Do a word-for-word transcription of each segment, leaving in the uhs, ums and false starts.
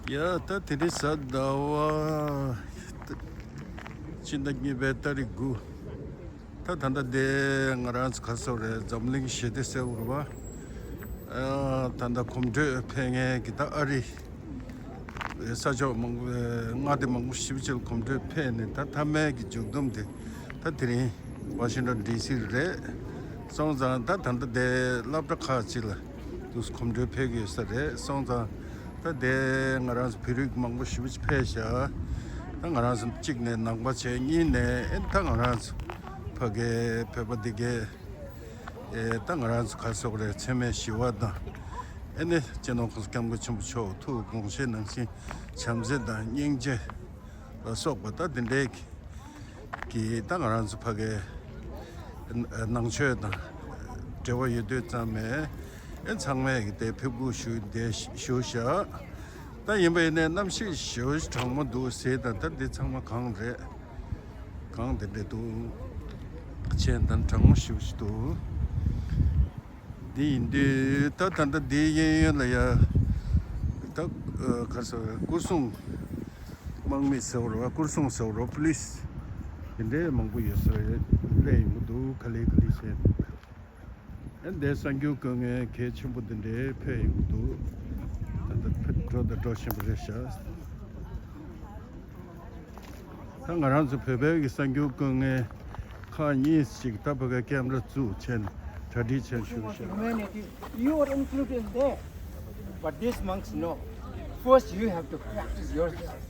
ཡ། ད་དེ་རིང་གཟའ་ཟླ་བ། སྤྱི་ཟླ་གཉིས་པའི་ཏ་རིག་དགུ། ད་ད་ལྟ་དེ་ང་རང་ཚོ་ག་སོག་རེད། འཛམ་གླིང་ཞི་བདེ་ཟེར་བ་རེད་པ། ཨ། ད་ལྟ་གོམ་བགྲོད་ཕེབས་མཁན་གྱི་ད་ཨ་རི་ས་ཕྱོགས་མང་པོ། མངའ་སྡེ་མང་པོ་ཞེ་པོ་ཅིག་ལ་གོམ་བགྲོད་ཕེབས་ནས། ད་མཐའ་མའི་གི་མཇུག་བསྡོམས་དེ་ད་དེ་རིང་ཝ་ཤིང་ཊོན་ཌི་སི་རེད། སོང་ཙང་ད་ད་ལྟ་དེ་སློབ་གྲྭ་ཁག་ཅིག་ལ་དུས་གོམ་བགྲོད་ཕེབས་ཀྱི་ཡོད་ས་རེད། སོང་ཙང་ད་དེ་ང་རང་ཚོ་བོད་རིགས་མང་པོ་ཞེ་པོ་ཅིག་ཕེབས་ཤག་ད་ང་རང་ཚོ་གཅིག་ནས་ནང་པ་བྱས། གཉིས་ནས་ཨེ་ད་ང་རང་ཚོ་ཕ་གི་བོད་པ་འདི་གས། ཨེ་ད་ང་རང་ཚོ་ག་སོག་རེད། འཚེ་མེད་ཞི་བ་དང་། ཨེ་ནས་སྤྱི་ནོར་༸གོང་ས་༸སྐྱབས་མགོན་ཆེན་པོ་མཆོག་ཐུགས་དགོངས་བཞེད་ནང་བཞིན་བྱམས་བརྩེ་དང་སྙིང་རྗེ་ལ་སོགས་པ་ད་འདི་འདྲའི་གི་ད་ང་རང་ཚོ་ཕ་གའི་ནང་ཆོས་དང་འབྲེལ་བ་ཡོད་དུས་ཙམ་ནས། ཨེ་ཚང་མས་གི་དེ་ཕེབས་སྒུག་ཞུ་བསྡད་ཞུ་བཞག་ད་ཡིན་པ་ཡིན་ནའི་གནམ་གཤིས་ཞེ་པོ་གྲང་མོ་འདུག་ཟེར། ད་ད་འདི་ཚང་མ་གངས་རེད། གངས་དེ་འདྲ་འདུག་བྱས་ཙང་གྲང་མོ་ཞེ་པོ་ཞིག་འདུག་འདི་ཡིན་དུས་ད་ད་ལྟ་འདིའི་གཡས་གཡོན་ལ་ཡ་ད་ག་རེ་ཟེར། སྐོར་སྲུང་དམག་མི་ཟེར་བ་རེད་པ། སྐོར་སྲུང་ཟེར་བ་རེད་པ། པུ་ལིས་དེ་འདྲའི་མང་པོ་ཡོད་ས་རེད། སླེབས་ཡོང་གི་འདུག་ག་ལེ་ག་ལེ་བྱས། ཨ་འདིར་གསར་འགྱུར་བཀོད་མཁན་གལ་ཆེན་པོ་དེ་འདྲའི་ཕེབས་ཡོང་གི་འདུག་ད་ལྟ་ཕེབས་འགྲོ་དང་འགྲོ་བཞིན་པ་རེད་ཤག་ད་ང་རང་ཚོ་བོད་པའི་གི་གསར་འགྱུར་བཀོད་མཁན་ཁག་གཉིས་ཤིག་ད་ཕ་གའི་ཀེམ་ར་བཙུགས་བྱས་ནས་གྲ་སྒྲིག་བྱས་བཞུགས་ཤག Humanity, you are included in there. But these monks, no. First, you have to practice yourself.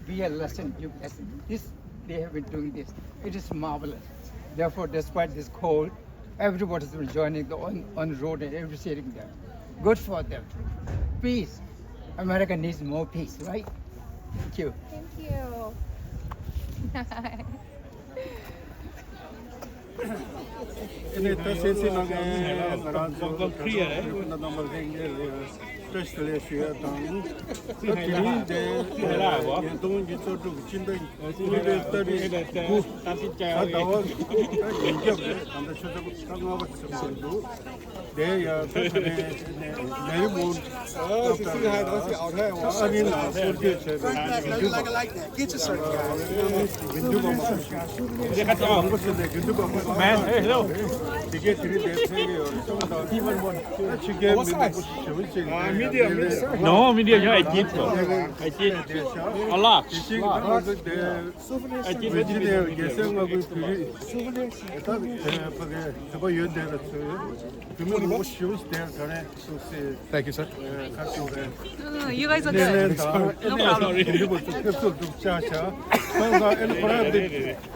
Be a lesson, give lesson. This, they have been doing this. It is marvelous. Therefore, despite this cold, everybody's been joining the on, on the road and every sitting there. Good for them. Peace. America needs more peace, right? Thank you. Thank you. ཨ་ནི་ད་སེམས་སེམས་ནང་ནས་ང་རང་ཚོ་ཁ་ཆེ་ཁྱེད་རྣམ་པ་ལྷན་རྒྱས་ལ་བཀྲ་ཤིས་བདེ་ལེགས་ཞུ་ཡ་དང་། ད་དེ་རིང་དེ་བརྙན་ཐུང་གི་གཙོ་སྒྲུབ་སྤྱི་ཟླ་གཉིས་པའི་ཏ་རིག་དགུ་གཟའ་ཟླ་བ་ད་ཉིན་རྒྱབ་རེད། ད་ལྟ་ཆུ་ཚོད་ལྔ་པ་ཙམ་ཞིག་འདུག་དེ་ཡང་ད་ད་ནས་མེ་རི་མོན་ཨ་རི་ནང་སྐོར་སྐྱོད་བྱས་པའི་དགེ་འདུན་པ་དགེ་འདུན་པ་མང་པོ་ཞིག་དགེ་འདུན་པ་མང་པོ་དེ་གའི་དེ་རིང་འདིར་ཕེབས་ཀྱི་ཡོད་རེད། སོང་ཙང་ཕྱི་རྒྱལ་མི་མང་པོ་ཞེ་པོ་ཅིག་མེ་རི་མོན་No, media, yeah, I did, bro. I did. A lot, དེ་བཞིན་ང་ཚོ་དེ་I did. ཝི་ཇི་ནི་ཡ་རྒྱལ་སྲས་མངའ་ཁུལ་བོད་རིགས་ད་ཕ་གའི་བོད་པ་ཡོད་བསྡད་པ་ཚོས་བོད་མི་མང་པོ་ཞེ་པོ་ཞིག་དེར་ག་རེ་སུ་སི Thank you, sir. ཁ་སོ་རེད། You guys are good. No problem. དེ་འདྲ་བ་ཚོ་ཕེབས་བསུ་འདུག་ཅག་ཅག་སོང་ཙང་ཨེ་ནི་ཁོ་རང་དེ་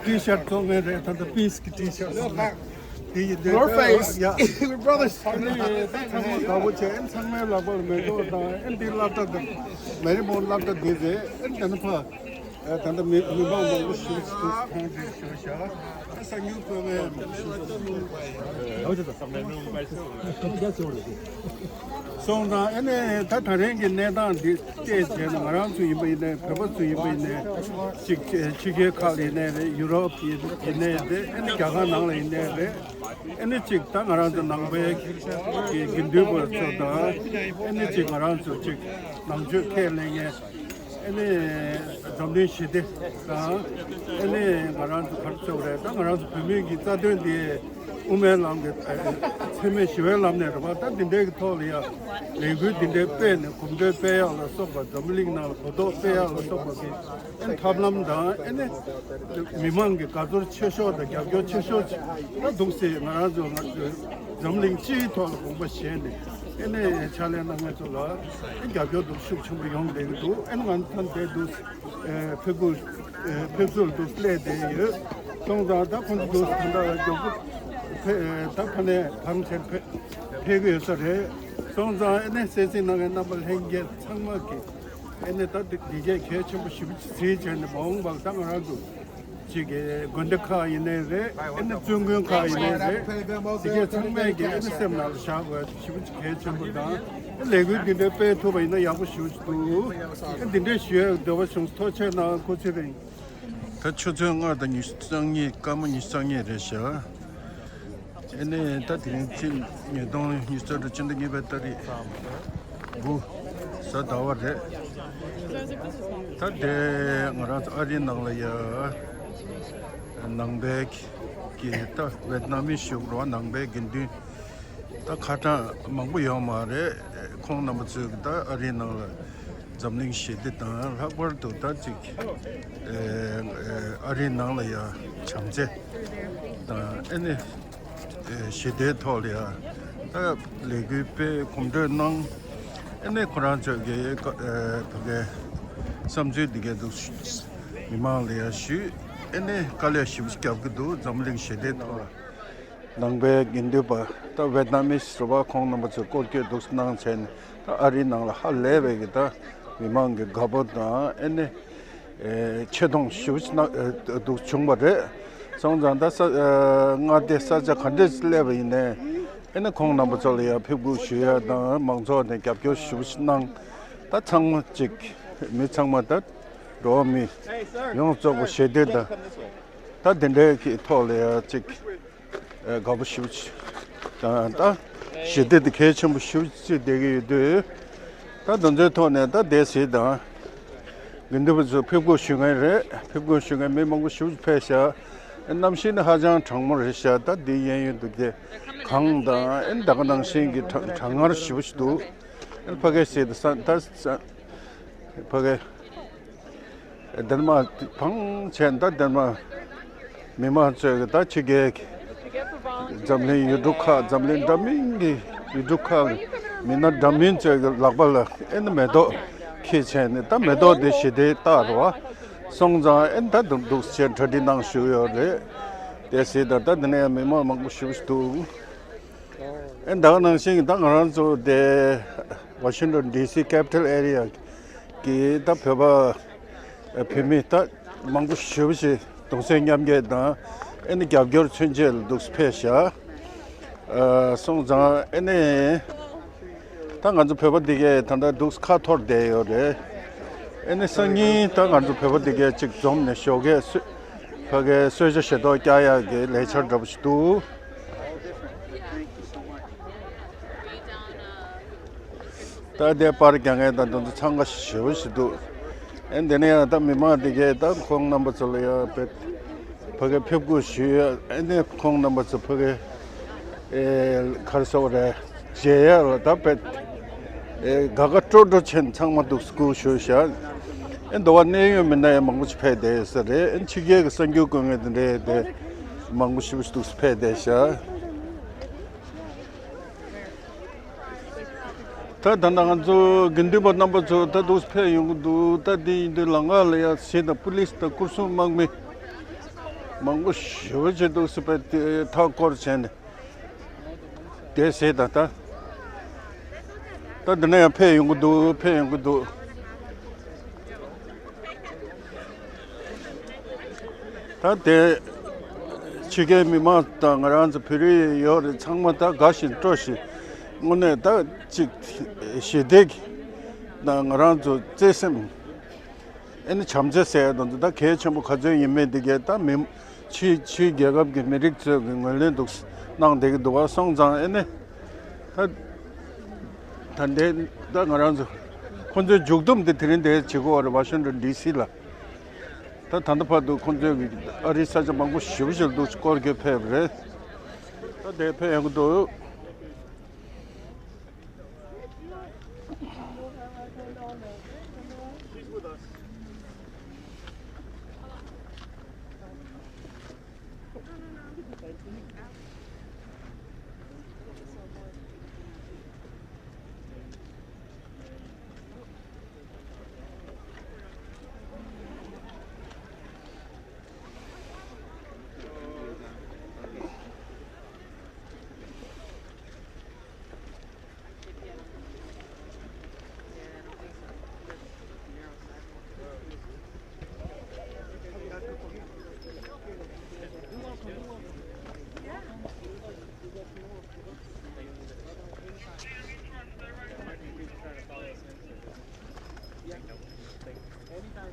ཊི་ཤར་བཙོང་མཁན་རེད། ད་ལྟ་པིས་ཀྱི་ཊི་ཤར་བཙོང་མཁན་དེ་ཡིན་དུས། Your face. Yeah. We're brothers. ཨ་ནི་ད་ཚང་མ་དགའ་པོ་བྱས། ཨེ་ནི་ཚང་མའི་ལག་པ་ལ་མེ་ཏོག་དང་། ཨེ་ནི་འདི་སློབ་གྲྭ་དང་མེ་རི་མོན་སློབ་གྲྭ་འདི་རེད། ཨེ་ནི་ད་ནི་ཕ་ཨ་ད་ལྟ་མི་མི་མང་མང་པོ་ཞིག་ཐོན་ཏེ་ཞུ་བཞག་ཨ་གསར་འགྱུར་བཀོད་མཁན། སོང་ཙང་ཨ་ནི་ད་ད་རིང་གི་གནས་སྟངས་འདི་བལྟས་བྱས་ན། ང་རང་ཚོ་ཡིན་པ་ཡིན་ནའི། བོད་པ་ཚོ་ཡིན་པ་ཡིན་ནའི། ཅིག་ཕྱི་རྒྱལ་ཁག་ལ་ཡིན་ནའི་རེད། ཡུ་རོབ་ཡིན་ནའི་རེད། ཨ་ནི་རྒྱ་གར་ནང་ལ་ཡིན་ནའི་རེད། ཨ་ནི་ཅིག་ད་ང་རང་ཚོ་ནང་པའི་གི་དགེ་འདུན་པ་ཚོ་དང་། ཨ་ནི་ཅིག་ང་རང་ཚོ་ཅིག་ནང་ཆོས་ཁས་ལེན་མཁན། ཨ་ནི་འཛམ་གླིང་ཞི་བདེ་དང་། ཨ་ནི་ང་རང་ཚོ་ག་རེ་ཟེར་དགོས་རེད། ད་ང་རང་ཚོ་བོད་མིའི་གི་རྩ་དོན་འདི་དབུ་མའི་ལམ་གྱི་ཨ་འཚེ་མེད་ཞི་བའི་ལམ་ནས་རེད་པ། ད་འདི་འདྲའི་གི་ཐོག་ལ་ཡང་ལས་འགུལ་འདི་འདྲའི་སྤེལ་ནས་གོམ་བགྲོད་སྤེལ་ཡག་ལ་སོགས་པ། འཛམ་བུ་གླིང་ནང་ལ་གོ་རྟོགས་སྤེལ་ཡག་ལ་སོགས་པ་གི་ཨ་ནི་ཐབས་ལམ་དང་། ཨ་ནི་མི་མང་གི་དགའ་ཚོར་ཆེ་ཤོས་དང་རྒྱབ་སྐྱོར་ཆེ་ཤོས་ཅིག་ད་འདུག་སེ། ང་རང་ཚོ་ང་ཚོ་འཛམ་གླིང་སྤྱིའི་ཐོག་ལ་དགོངས་པ་བཞེས་ནས། ཨེ་ནས་ཕྱག་ལས་གནང་མཁན་ཚོ་ལ་རྒྱབ་སྐྱོར་འདུག་ཤུགས་ཆེན་པོ་ཡོང་བསྡད་ཀྱི་འདུག་ཨེ་ནས་ང་ཚོ་ཐོན་བསྡད་འདུག་ཨེ་ཕེབས་སྒོ་ཨེ་ཕེབས་བསུར་འདུག་སླེབས་བསྡད་ཡོད། སོང་ཙང་ད་ཁོང་ཚོ་འདུག་ད་ལྟ་མགྱོགས་པོ་ཕེ་ཨེ་ད་ཕ་ནས་བང་ཆེན་ཕེ་ཕེབས་ཀྱི་ཡོད་ས་རེད། སོང་ཙང་ཨེ་ནས་གསན་གཟིགས་གནང་མཁན་རྣམ་པ་ལྷན་རྒྱས་ཚང་མ་གིས་ཨེ་ནས་ད་འདི་འདི་གས་གལ་ཆེན་པོ་ཞེ་པོ་ཅིག་བརྩིས་བྱས་ནས་མ་འོངས་པར་ད་ང་རང་ཚོ་ཅིག་གི་དགོན་སྡེ་ཁག་ཡིན་ནའི་རེད། ཨེ་ནི་བཙུན་དགོན་ཁག་ཡིན་ནའི་རེད། དེ་གས་ཚང་མས་ཀྱི་ཨེ་ནི་སེམས་ནང་ལ་བཞག་དགོས་ཞེ་པོ་ཅིག་གལ་ཆེན་པོ་དང་། ཨེ་ལས་འགུལ་འདི་འདྲའི་སྤེལ་ཐུབ་པ་ཡིན་ན་ཡག་པོ་ཞེ་པོ་ཅིག་འདུག་ཨེ་འདི་འདྲའི་ཞུ་ཡག་འདོད་པ་བྱུང་། ཐུགས་རྗེ་གནང་། སྐུ་ཚེ་རིང་། ད་ཆུ་ཚོད་ལྔ་དང་ཉི་ཤུ་རྩ་གཉིས། སྐར་མ་ཉི་ཤུ་རྩ་གཉིས་རེད་ཤག་ཨེ་ནས་ད་དེ་རིང་ཕྱི་ཉིས་སྟོང་ཉི་ཤུ་རྩ་དྲུག་ཕྱི་ཟླ་གཉིས་པའི་ཏ་རིག་དགུ་གཟའ་ཟླ་བ་རེད། ད་དེ་ང་རང་ཚོ་ཨ་རིའི་ནང་ལ་ཡ་ནང་པའི་གི་ད་ཝེད་ན་མི་ཞུགས་རོགས་ནང་པའི་དགེ་འདུན་ད་ཁ་གྲངས་མང་པོ་ཡོད་མ་རེད། ཁོང་རྣམ་པ་ཚོས་ད་ཨ་རིའི་ནང་ལ་འཛམ་གླིང་ཞི་བདེ་དང་ལྷག་པར་དུ་ད་ཅིག་ཨ་རིའི་ནང་ལ་ཡ་བྱམས་བརྩེ་དང་ཨེ་ནི་ཞི་བདེའི་ཐོག་ལ་ཡང་ད་ལས་འགུལ་སྤེལ། གོམ་བགྲོད་གནང་། ཨེ་ནས་ཁོ་རང་ཚོས་ཀྱི་ཨེ་ཕ་གའི་བསམ་ཚུལ་འདི་གའི་འདུག་མི་མང་ལ་ཡང་ཞུས། ཨེ་ནས་དཀའ་ལས་ཞེ་པོ་རྒྱབ་ཀྱི་འདུག་འཛམ་གླིང་ཞི་བདེའི་ཐོག་ལ་ནང་པའི་དགེ་འདུན་པ་ད་ཝེད་ན་མི་སི་རུ་བ་ཁོང་རྣམ་པ་ཚོས་སྐོར་སྐྱོད་འདུག་གནང་བྱས་ནས་ད་ཨ་རིའི་ནང་ལ་ཧ་ལས་པའི་གི་ད་མི་མང་གི་དགའ་པོ་དང་ཨེ་ནས་ཨེ་ཆེ་མཐོང་ཞེ་པོ་ཅིག་གནང་ཨེ་འདུག་བྱུང་བ་རེད། སོང་ཙང་ད་ས་ཨེ་མངའ་སྡེ་ས་ཆ་ག་འདྲས་སླེབས་པ་ཡིན་ནའི་ཨེ་ནི་ཁོང་རྣམ་པ་ཚོ་ལ་ཡང་ཕེབས་སྒུག་ཞུ་ཡ་དང་མང་ཚོགས་ནས་རྒྱབ་སྐྱོར་ཞེ་པོ་ཅིག་གནང་། ད་ཚང་མ་ཅིག་མི་ཚང་མ་ད་འགྲོ་བ་མི་ཡོངས་རྫོགས་པ་ཞི་བདེ་དང་ད་དེ་འདྲའི་གི་ཐོག་ལ་ཡང་ཅིག་ཨེ་དགའ་པོ་ཞེ་པོ་ཅིག་དང་ད་ཞི་བདེ་དེ་གལ་ཆེན་པོ་ཞེ་པོ་ཅིག་བརྩིས་བསྡད་ཀྱི་ཡོད་དུས། ད་དེ་ཚོའི་ཐོག་ནས་ད་སྡེ་སྲིད་དང་དགེ་འདུན་པ་ཚོ་ཕེབས་སྒུག་ཞུ་མཁན་རེད། ཕེབས་སྒུག་ཞུ་མཁན་མི་མང་པོ་ཞེ་པོ་ཅིག་ཕེབས་ཤག་གནམ་གཤིས་ནི་ཧ་ཅང་གྲང་མོ་རེད་ཤག་ད་འདི་གཡས་གཡོན་དུ་དེ་གངས་དང་ཨེ་ད་ག་ནང་བཞིན་གྱི་གྲང་གྲང་ངར་ཞེ་པོ་ཅིག་འདུག་ཨེ་ཕ་གའི་སྲིད་དུ་ས་ད་ས་ཕ་གའི། ཌེན་མཱག་ཕང་ཆེན་ད་ཌེན་མཱག་མི་མང་ཚོས་ད་ཕྱི་རྒྱལ་གྱི་འཛམ་གླིང་ཡུལ་གྲུ་ཁག་འཛམ་གླིང་འདྲ་མིན་གྱི་ཡུལ་གྲུ་ཁག་གི་མི་སྣ་འདྲ་མིན་ཚོས་ཀྱི་ལག་པ་ལ་ཨེ་ནི་མེ་ཏོག་འཁྱེར་བྱས་ནས་ད་མེ་ཏོག་དེ་ཞི་བདེའི་རྟགས་རེད་བ། སོང་ཙང་ཨེ་ནི་ད་འདུག་འདུག་ཅེས་གྲ་སྒྲིག་གནང་བཞུགས་ཡོད་རེད། དེ་སྲིད་ད་ད་འདི་ནས་མི་མང་མང་པོ་ཞེ་པོ་ཞིག་འདུག་ཨེ་ད་ག་ནང་བཞིན་ད་ང་རང་ཚོ་དེ་ཝ་ཤིང་ཊོན་ཌི་སི་ཀེ་པི་ཊལ་ཨེ་རི་ཡ་གི་ད་བོད་པ་བོད་མི་ད་མང་པོ་ཞེ་པོ་ཞིག་གདུང་སེམས་མཉམ་སྐྱེད་དང་ཨེ་ནི་རྒྱབ་སྐྱོར་མཚོན་ཆེད་ལ་འདུག་ཕེབས་ཤག་ཨ་སོང་ཙང་ཨེ་ནི་ད་ང་ཚོ་བོད་པ་འདི་གས་ད་ལྟ་འདུག་ཁ་འཐོར་བསྡད་ཡོད་རེད། ཨེ་ནི་སང་ཉིན་ད་ང་ཚོ་བོད་པ་འདི་གས་གཅིག་འཛོམས་ནས་ཞོགས་ཀས་གསོལ་ཕ་གའི་གསོལ་ཇ་བཞེས་ཏོག་བཀྱག་ཡག་གི་ལས་འཆར་འདྲ་པོ་ཞིག་འདུག་ད་ལྟའི་པར་རྒྱག་མཁན་དང་དེ་ཚོ་འཚང་ཁ་ཞེ་པོ་ཞིག་འདུག་ཨེ་འདི་ནས་ཡང་ད་མི་མང་འདི་གས་ད་ཁོང་རྣམ་པ་ཚོ་ལ་ཡང་དཔེ་ཕ་གི་ཕེབས་སྒུག་ཞུ་ཡ། ཨེ་ནས་ཁོང་རྣམ་པ་ཚོ་ཕ་གི་ཨེ་ག་རེ་ཟེར་དགོས་རེད། མཇལ་ཡ་ལ་ད་དཔེ་ཨེ་དགའ་དགའ་སྤྲོ་སྤྲོ་བྱས་ནས་ཚང་མ་འདུག་སྒུག་ཞུ་ཤག་ཨེ་འདི་བ་གནད་ཡོད་མི་སྣ་ཡང་མང་པོ་ཞིག་ཕེབས་བསྡད་ཡོད་ས་རེད། ཨེ་ཕྱི་རྒྱལ་གྱི་གསར་འགྱུར་བཀོད་མཁན་དེ་འདྲས་དེ་མང་པོ་ཞེ་པོ་ཞིག་འདུག་ཕེབས་བསྡད་ཤག་ད་ད་ལྟ་ང་ཚོ་དགེ་འདུན་པ་རྣམ་པ་ཚོ་ད་འདུག་ཕེབས་ཡོང་གི་འདུག་ད་འདི་ཡིན་དུས་ལམ་ཁ་ལ་ཡ་སྲིད་དང་པུ་ལིས་དང་སྐོར་སྲུང་དམག་མི་མང་པོ་ཞེ་པོ་ཅིག་འདུག་སེ་ཕེབས་ཏེ་མཐའ་སྐོར་བྱས་ནས་དེ་སྲིད་ད་ད་ད་འདི་ནས་ཡང་ཕེབས་ཡོང་གི་འདུག་ཕེབས་ཡོང་གི་འདུག་ད་དེ་ཕྱི་རྒྱལ་མི་མང་དང་ང་རང་ཚོ་བོད་རིགས་ཡོད་རེད། ཚང་མ་ད་དགའ་ཞིང་སྤྲོ་ཞིང་དངོས་གནས་ད་ཅིག་ཞི་བདེ་གི་ད་ང་རང་ཚོ་བརྩེ་སེམས་ཨེ་ནི་བྱམས་བརྩེ་ཟེར་ཡ་དང་ད་གལ་ཆེན་པོ་ག་ཚོད་ཡིན་མིན་འདི་གས་ད་མི་ཕྱི་ཕྱིའི་རྒྱལ་ཁབ་ཀྱི་མི་རིགས་ཚོས་ཀྱི་ངོས་ལེན་འདུག་གནང་བསྡད་ཀྱི་འདུག་བ། སོང་ཙང་ཨེ་ནི་ད་ད་འདི་ད་ང་རང་ཚོ་ཁོང་ཚོའི་མཇུག་བསྡོམས་འདི་དེ་རིང་འདིར་བྱེད་དགོས་པ་རེད། ཝ་ཤིང་ཊོན་ཌི་སི་ལ། ད་ད་ལྟ་བར་དུ་ཁོང་ཚོས་ཀྱི་ཨ་རིའི་ས་ཆ་མང་པོ་ཞེ་པོ་ཞིག་ལ་འདུག་སྐོར་སྐྱོད་ཕེབས་པ་རེད། ད་དེ་ཕེབས་ཡོང་གི་འདུག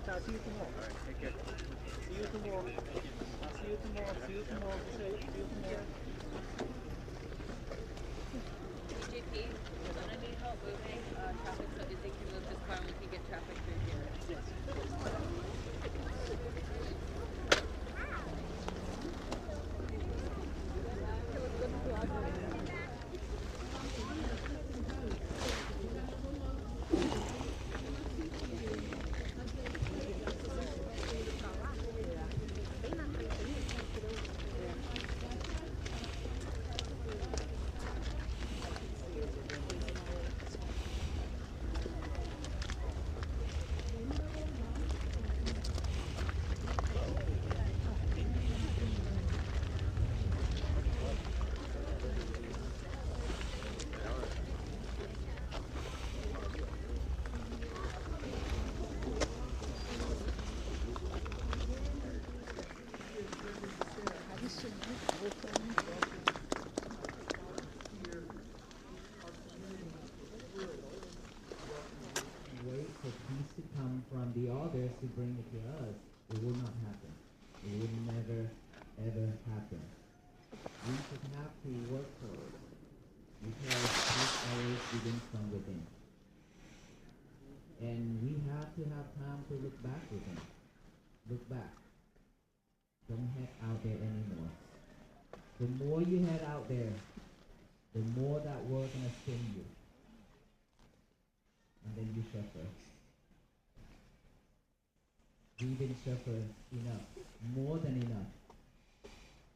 I'll see you tomorrow. All right, take care. See you tomorrow. I'll see you tomorrow. See you tomorrow. See you tomorrow. D J P, I'm gonna need help moving, uh, traffic, so if you can move this car, we can get traffic through here. Wait for peace to come from the others to bring it to us, it will not happen. It will never, ever happen. We should have to work for it because peace always begins from within. And we have to have time to look back within. Look back. Don't head out there anymore. The more you head out there, the more that world gonna sting you. And then you suffer. We've been suffer enough, more than enough.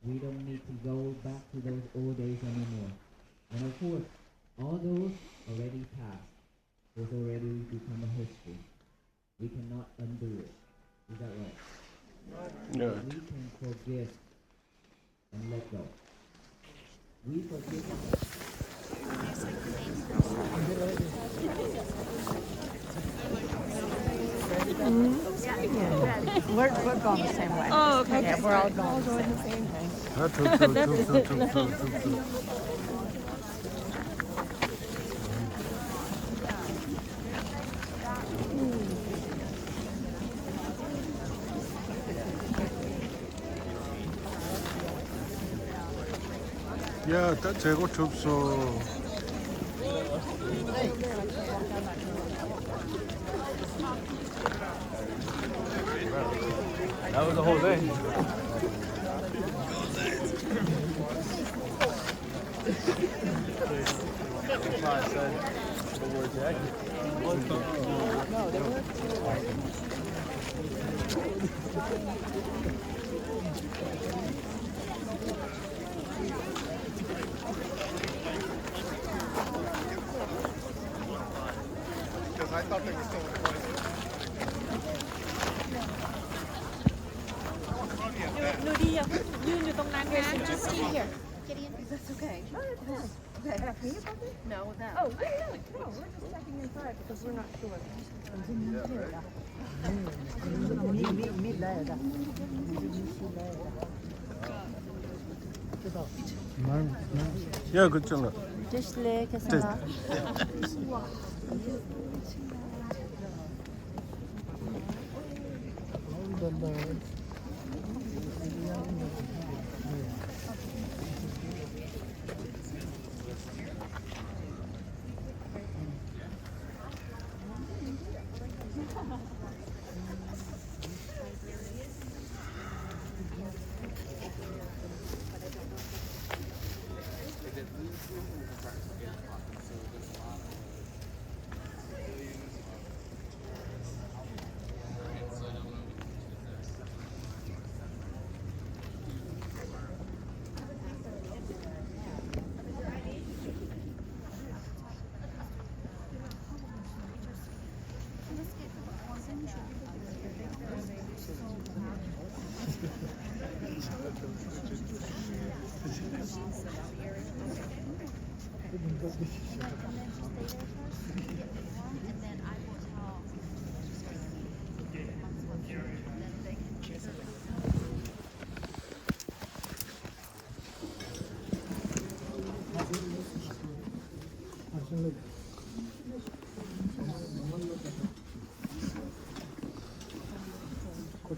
We don't need to go back to those old days anymore. And of course, all those already passed. Those already become a history. We cannot undo it. Is that right? Yeah. We can forgive and let go. We forgive. We're, we're going the same way. Oh, okay. Yeah, we're all going the same thing. ཡ། ད་མཛད་སྒོ་གྲུབ་སོང་། That was the whole thing. That's why I said the word jacket. Because I thought they were still recording. Nuria, you, you don't like that? Just stay here. That's okay. No, it's not. Okay. Can you button? No, that. Oh, yeah, no, no, we're just checking inside because we're not sure. Yeah, good job. Just like a You're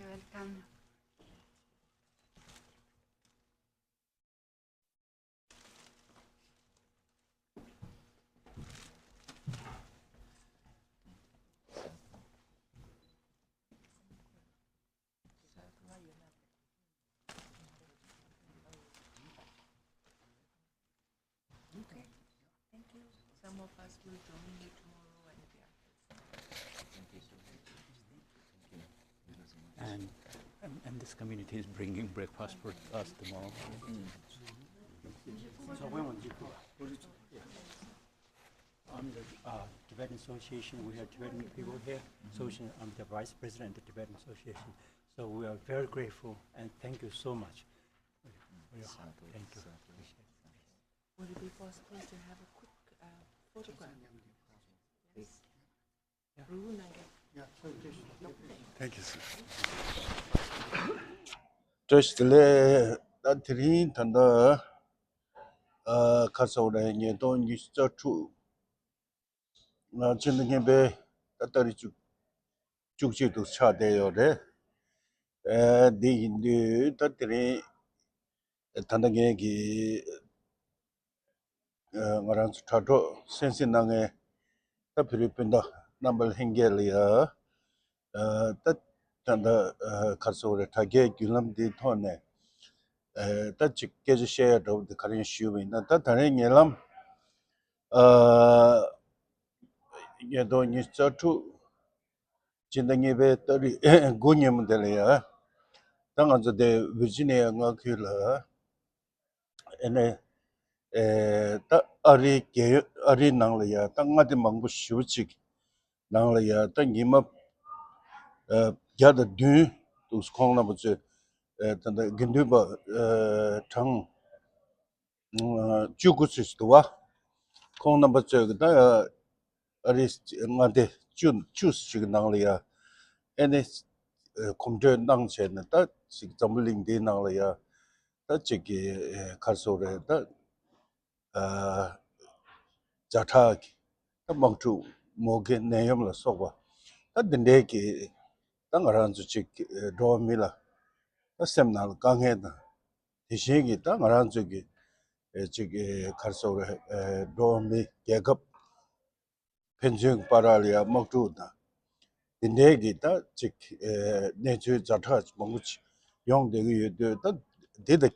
welcome. Okay. Thank you. Some of us will join you tomorrow and, yeah. And, and, and this community is bringing breakfast for us tomorrow. So when will you go? I'm the uh, Tibetan Association. We have Tibetan people here. So I'm the vice president of the Tibetan Association. So we are very grateful and thank you so much. Thank you. Would it be possible to have a quick uh, photograph? Yes. Thank you, sir. བཀྲ་ཤིས་བདེ་ལེགས། ད་དེ་རིང་ད་ལྟ་ཨ་ག་རེ་ཟེར་དགོས་རེད། ཉིས་སྟོང་ཉི་ཤུ་རྩ་དྲུག་ཕྱི་ཟླ་གཉིས་པའི་ད་ཏ་རིག་བཅུ་བཅུ་གཅིག་ཏུ་ཆགས་བསྡད་ཡོད་རེད། ཨ་འདི་ཡིན་དུས་ད་དེ་རིང་ད་ལྟ་ངས་ཀྱི་ང་རང་ཚོ་དྲ་གྲོགས་གསན་གཟིགས་གནང་མཁན་ད་བོད་རིགས་སྤུན་ཟླ་རྣམ་པ་ལྷན་རྒྱས་ལ་ཡ་ད་ད་ལྟ་ག་རེ་ཟེར་དགོས་རེད། དྲ་རྒྱའི་བརྒྱུད་ལམ་འདིའི་ཐོག་ནས་ད་ཅིག་སྐད་ཆ་བཤད་ཡ་འདྲ་བོ་འདི་ག་རེ་ཞུས་པ་ཡིན་ན། ད་ད་རེས་ཉེ་ལམ་ཉིས་སྟོང་ཉི་ཤུ་རྩ་དྲུག་ཕྱི་ཟླ་གཉིས་པའི་ཏ་རིག་དགུ་ཉིན་མོ་དེ་ལ་ཡ། ད་ང་ཚོ་དེ་ཝིར་ཇི་ནི་ཡ་མངའ་ཁུལ་ལ་ཨེ་ནས་ཨེ་ད་ཨ་རིའི་རྒྱལ་ཡོངས་ཨ་རིའི་ནང་ལ་ཡ་ད་མངའ་སྡེ་མང་པོ་ཞེ་པོ་ཅིག་ནང་ལ་ཡ་ད་ཉི་མ་ཨ་བརྒྱ་དང་བདུན་འདུག་ཁོང་རྣམ་པ་ཚོས་ཨེ་ད་ད་དགེ་འདུན་པ་ཨེ་གྲངས་བཅུ་དགུ་ཙམ་ཞིག་འདུག་བ། ཁོང་རྣམ་པ་ཚོས་ཀྱི་ད་ཨ་རིའི་མངའ་སྡེ་བཅུ་བཅུ་ཞིག་གི་ནང་ལ་ཡ་ཨེ་ནས་གོམ་བགྲོད་གནང་བྱས་ནས་ད་ཅིག་འཛམ་བུ་གླིང་འདིའི་ནང་ལ་ཡ་ད་ཅིག་གི་ག་རེ་ཟེར་དགོས་རེད། ད་ཛ་དྲག་གི་ད་དམག་འཁྲུག་མུ་གེ་ནད་ཡམས་ལ་སོགས་པ་ད་འདི་འདྲའི་གི་ད་ང་རང་ཚོ་ཅིག་འགྲོ་བ་མི་ལ་ད་སེམས་ནང་ལ་དཀའ་ངལ་དང་། དེ་བཞིན་གྱི་ད་ང་རང་ཚོ་གི་ཨེ་ཅིག་ཨེ་ག་རེ་ཟེར་དགོས་རེད། ཨེ་འགྲོ་བ་མི་རྒྱལ་ཁབ་ཕན་ཚུན་བར་ལ་ཡང་དམག་འཁྲུག་དང་དེ་འདྲའི་གི་ད་ཅིག་ཨེ་གནས་ཚུལ་ཛ་དྲག་མང་པོ་ཅིག་ཡོང་བསྡད་ཀྱི་ཡོད་དུས། ད་འདི་དང་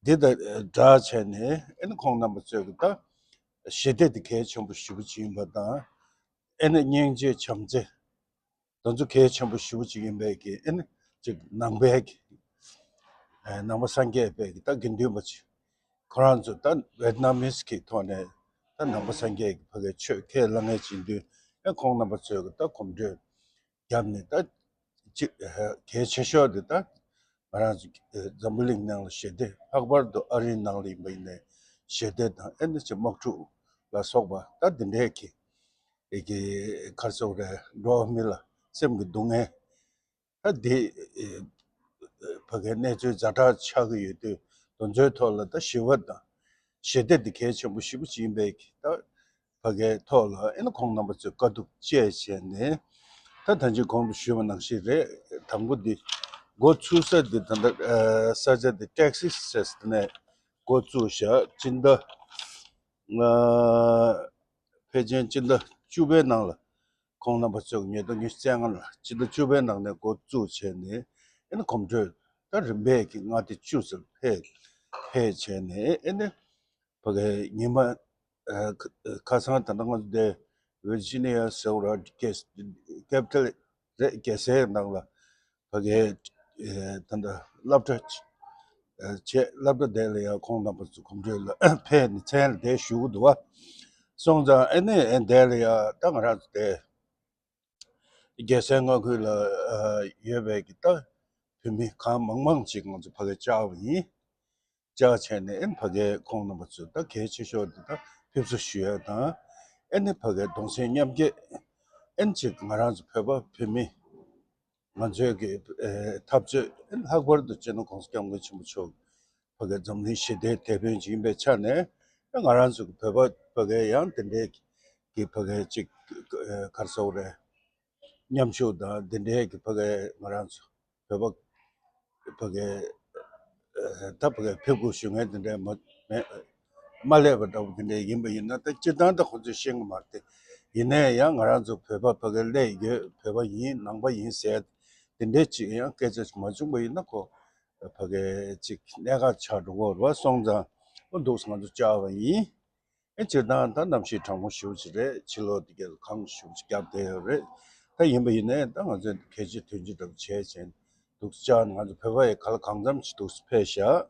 འདི་དང་སྦྲགས་བྱས་ནས་ཨེ་ནི་ཁོང་རྣམ་པ་ཚོས་གི་ད་ཞི་བདེ་འདི་གལ་ཆེན་པོ་ཞེ་པོ་ཅིག་ཡིན་པ་དང་། ཨེ་ནི་སྙིང་རྗེ་བྱམས་བརྩེ་དེ་ཚོ་གལ་ཆེན་པོ་ཞེ་པོ་ཅིག་ཡིན་པའི་གི་ཨེ་ནི་ཅིག་ནང་པའི་གི་ཨེ་ནང་པ་སངས་རྒྱས་པའི་གི་ད་དགེ་འདུན་པ་ཅིག་ཁོ་རང་ཚོ་ད་ཝེད་ནམ་མིས་ཀྱི་ཐོག་ནས་ད་ནང་པ་སངས་རྒྱས་ཀྱི་ཕ་གའི་ཆོས་ཁས་བླངས་མཁན་ཅིག་ཡིན་དུས། ཨེ་ཁོང་རྣམ་པ་ཚོས་གི་ད་གོམ་བགྲོད་བརྒྱབ་ནས་ད་ཅིག་གལ་ཆེ་ཤོས་དེ་ད་ང་རང་ཚོ་འཛམ་བུ་གླིང་ནང་ལ་ཞི་བདེ། ལྷག་པར་དུ་ཨ་རིའི་ནང་ལ་ཡིན་པ་ཡིན་ནའི་ཞི་བདེ་དང་ཨེ་འདི་ཅིག་དམག་འཁྲུག་ལ་སོགས་པ་ད་འདི་འདྲའི་གི་ཨེ་གི་ག་རེ་ཟེར་དགོས་རེད། འགྲོ་བ་མི་ལ་སེམས་ཀྱི་སྡུག་བསྔལ་ད་འདི་ཨེ་ཕ་གའི་གནས་ཚུལ་ཛ་དྲག་ཆགས་ཀྱི་ཡོད་དུས། དེ་ཚོའི་ཐོག་ལ་ད་ཞི་བ་དང་ཞི་བདེ་འདི་གལ་ཆེན་པོ་ཞེ་པོ་ཅིག་ཡིན་པའི་གི་ད་ཕ་གའི་ཐོག་ལ་ཨེ་ནི་ཁོང་རྣམ་པ་ཚོས་དཀའ་སྡུག་སྤྱད་བྱས་ནས། ད་ད་ཅི་གོང་དུ་ཞུས་པ་ནང་བཞིན་རེད། དང་པོ་འདི་འགོ་ཚུགས་ས་འདི་ད་ལྟ་ས་ཆ་འདི་ཊེག་སི་ཟེར་ནས་འགོ་བཙུགས་བཞག་སྤྱི་ཟླ་ཕལ་ཆེར་སྤྱི་ཟླ་བཅུ་པའི་ནང་ལ་ ཁོང་རྣམ་པ་ཚོས་ཉིས་སྟོང་ཉི་ཤུ་རྩ་ལྔ་ལ་སྤྱི་ཟླ་བཅུ་པའི་ནང་ནས་འགོ་བཙུགས་བྱས་ནས་ཨེ་ནི་གོམ་བགྲོད་ད་རིམ་པས་ཀྱི་མངའ་སྡེ་བཅུ་ཙམ་ཕེབས་ཕེབས་བྱས་ནས་ཨེ་ནི་ཕ་གིའི་ཉི་མ་ཨ་ཁ་ཁ་སང་ད་ལྟ་ང་ཚོ་འདི་ཝི་ཇི་ནི་ཡ་ཟེར་བ་ར་ཀེ་ཀེ་པི་ཊལ་རེད། རྒྱལ་སའི་ནང་ལ་ཕ་གིའི་ཨེ་ད་ལྟ་སློབ་གྲྭ་ཨེ་བྱས་སློབ་གྲྭ་དེ་ལ་ཡང་ཁོང་རྣམ་པ་ཚོ་གོམ་བགྲོད་ལ་ཕེབས་ནས་མཚན་ལ་དེ་ཞུ་གི་འདུག་བ། སོང་ཙང་ཨེ་ནས་ཨེ་འདས་ལ་ཡང་ད་ང་རང་ཚོ་དེ་རྒྱལ་སའི་མངའ་ཁུལ་ལ་ཨ་ཡོད་པའི་གི་ད་བོད་མི་གང་མང་མང་ཅིག་ང་ཚོ་ཕ་གིར་བཅར་བ་ཡིན། བཅར་བྱས་ནས་ཨེ་ཕ་གིའི་ཁོང་རྣམ་པ་ཚོས་ད་གལ་ཆེ་ཤོས་དེ་ད་ཕེབས་བསུ་ཞུ་ཡ་དང་ཨེ་ནས་ཕ་གིའི་གདུང་སེམས་མཉམ་སྐྱེད་ཨེ་ཅིག་ང་རང་ཚོ་བོད་པ་བོད་མི་ང་ཚོའི་གི་ཨེ་འཐབ་རྩོད་ཨེ་ལྷག་པར་དུ་སྤྱི་ནོར་༸གོང་ས་༸སྐྱབས་མགོན་ཆེན་པོ་མཆོག་ཕ་གིའི་འཛམ་གླིང་ཞི་བདེའི་དེད་དཔོན་ཅིག་ཡིན་པའི་ཆ་ནས་ཨེ་ང་རང་ཚོ་གི་བོད་པ་ཕ་གིའི་ཡང་དེ་འདྲའི་གི་ཕ་གིའི་ཅིག་ཨེ་ག་རེ་ཟེར་དགོས་རེད། མཉམ་ཞུགས་དང་དེ་འདྲའི་གི་ཕ་གིའི་ང་རང་ཚོ་བོད་པ་ཕ་གིའི་ཨེ་ད་ཕ་གིའི་ཕེབས་སྒུག་ཞུ་མཁན་དེ་འདྲའི་མ་མེད་མ་སླེབས་པ་འདྲ་བོ་དེ་འདྲ་ཡིན་པ་ཡིན་ན་ད་སྤྱིར་བཏང་ད་ཁོང་ཚོས་ཤེས་ཀྱི་མ་རེད་དེ། ཡིན་ནའི་ཡང་ང་རང་ཚོ་བོད་པ་ཕ་གིར་སླེབས་ཡོད། བོད་པ་ཡིན། ནང་པ་ཡིན་ཟེར་དེ་འདྲའི་ཅིག་ཡང་སྐད་ཆ་ཞིག་མ་བྱུང་པ་ཡིན་ན་ཁོ་ཕ་གིའི་ཅིག་གནད་འགག་ཆགས་འགྲོ་གི་རེད་བ། སོང་ཙང་ཨོ་འདུག་སེ་ང་ཚོ་བཅར་བ་ཡིན། ཨེ་སྤྱིར་བཏང་ད་གནམ་གཤིས་གྲང་མོ་ཞེ་པོ་ཅིག་རེད། ཕྱི་ལོགས་དེ་ག་ལ་གངས་ཞེ་པོ་ཅིག་བརྒྱབ་བསྡད་ཡོད་རེད། ད་ཡིན་པ་ཡིན་ནའི་ད་ང་ཚོས་གལ་ཆེ་དོན་ཆེ་འདྲ་པོ་བྱས་བྱས་འདུག་སེ་བཅར་ནས་ང་ཚོ་བོད་པ་ཡི་ག་ལ་གང་འཚམ་ཅིག་འདུག་སེ་ཕེབས་ཤག་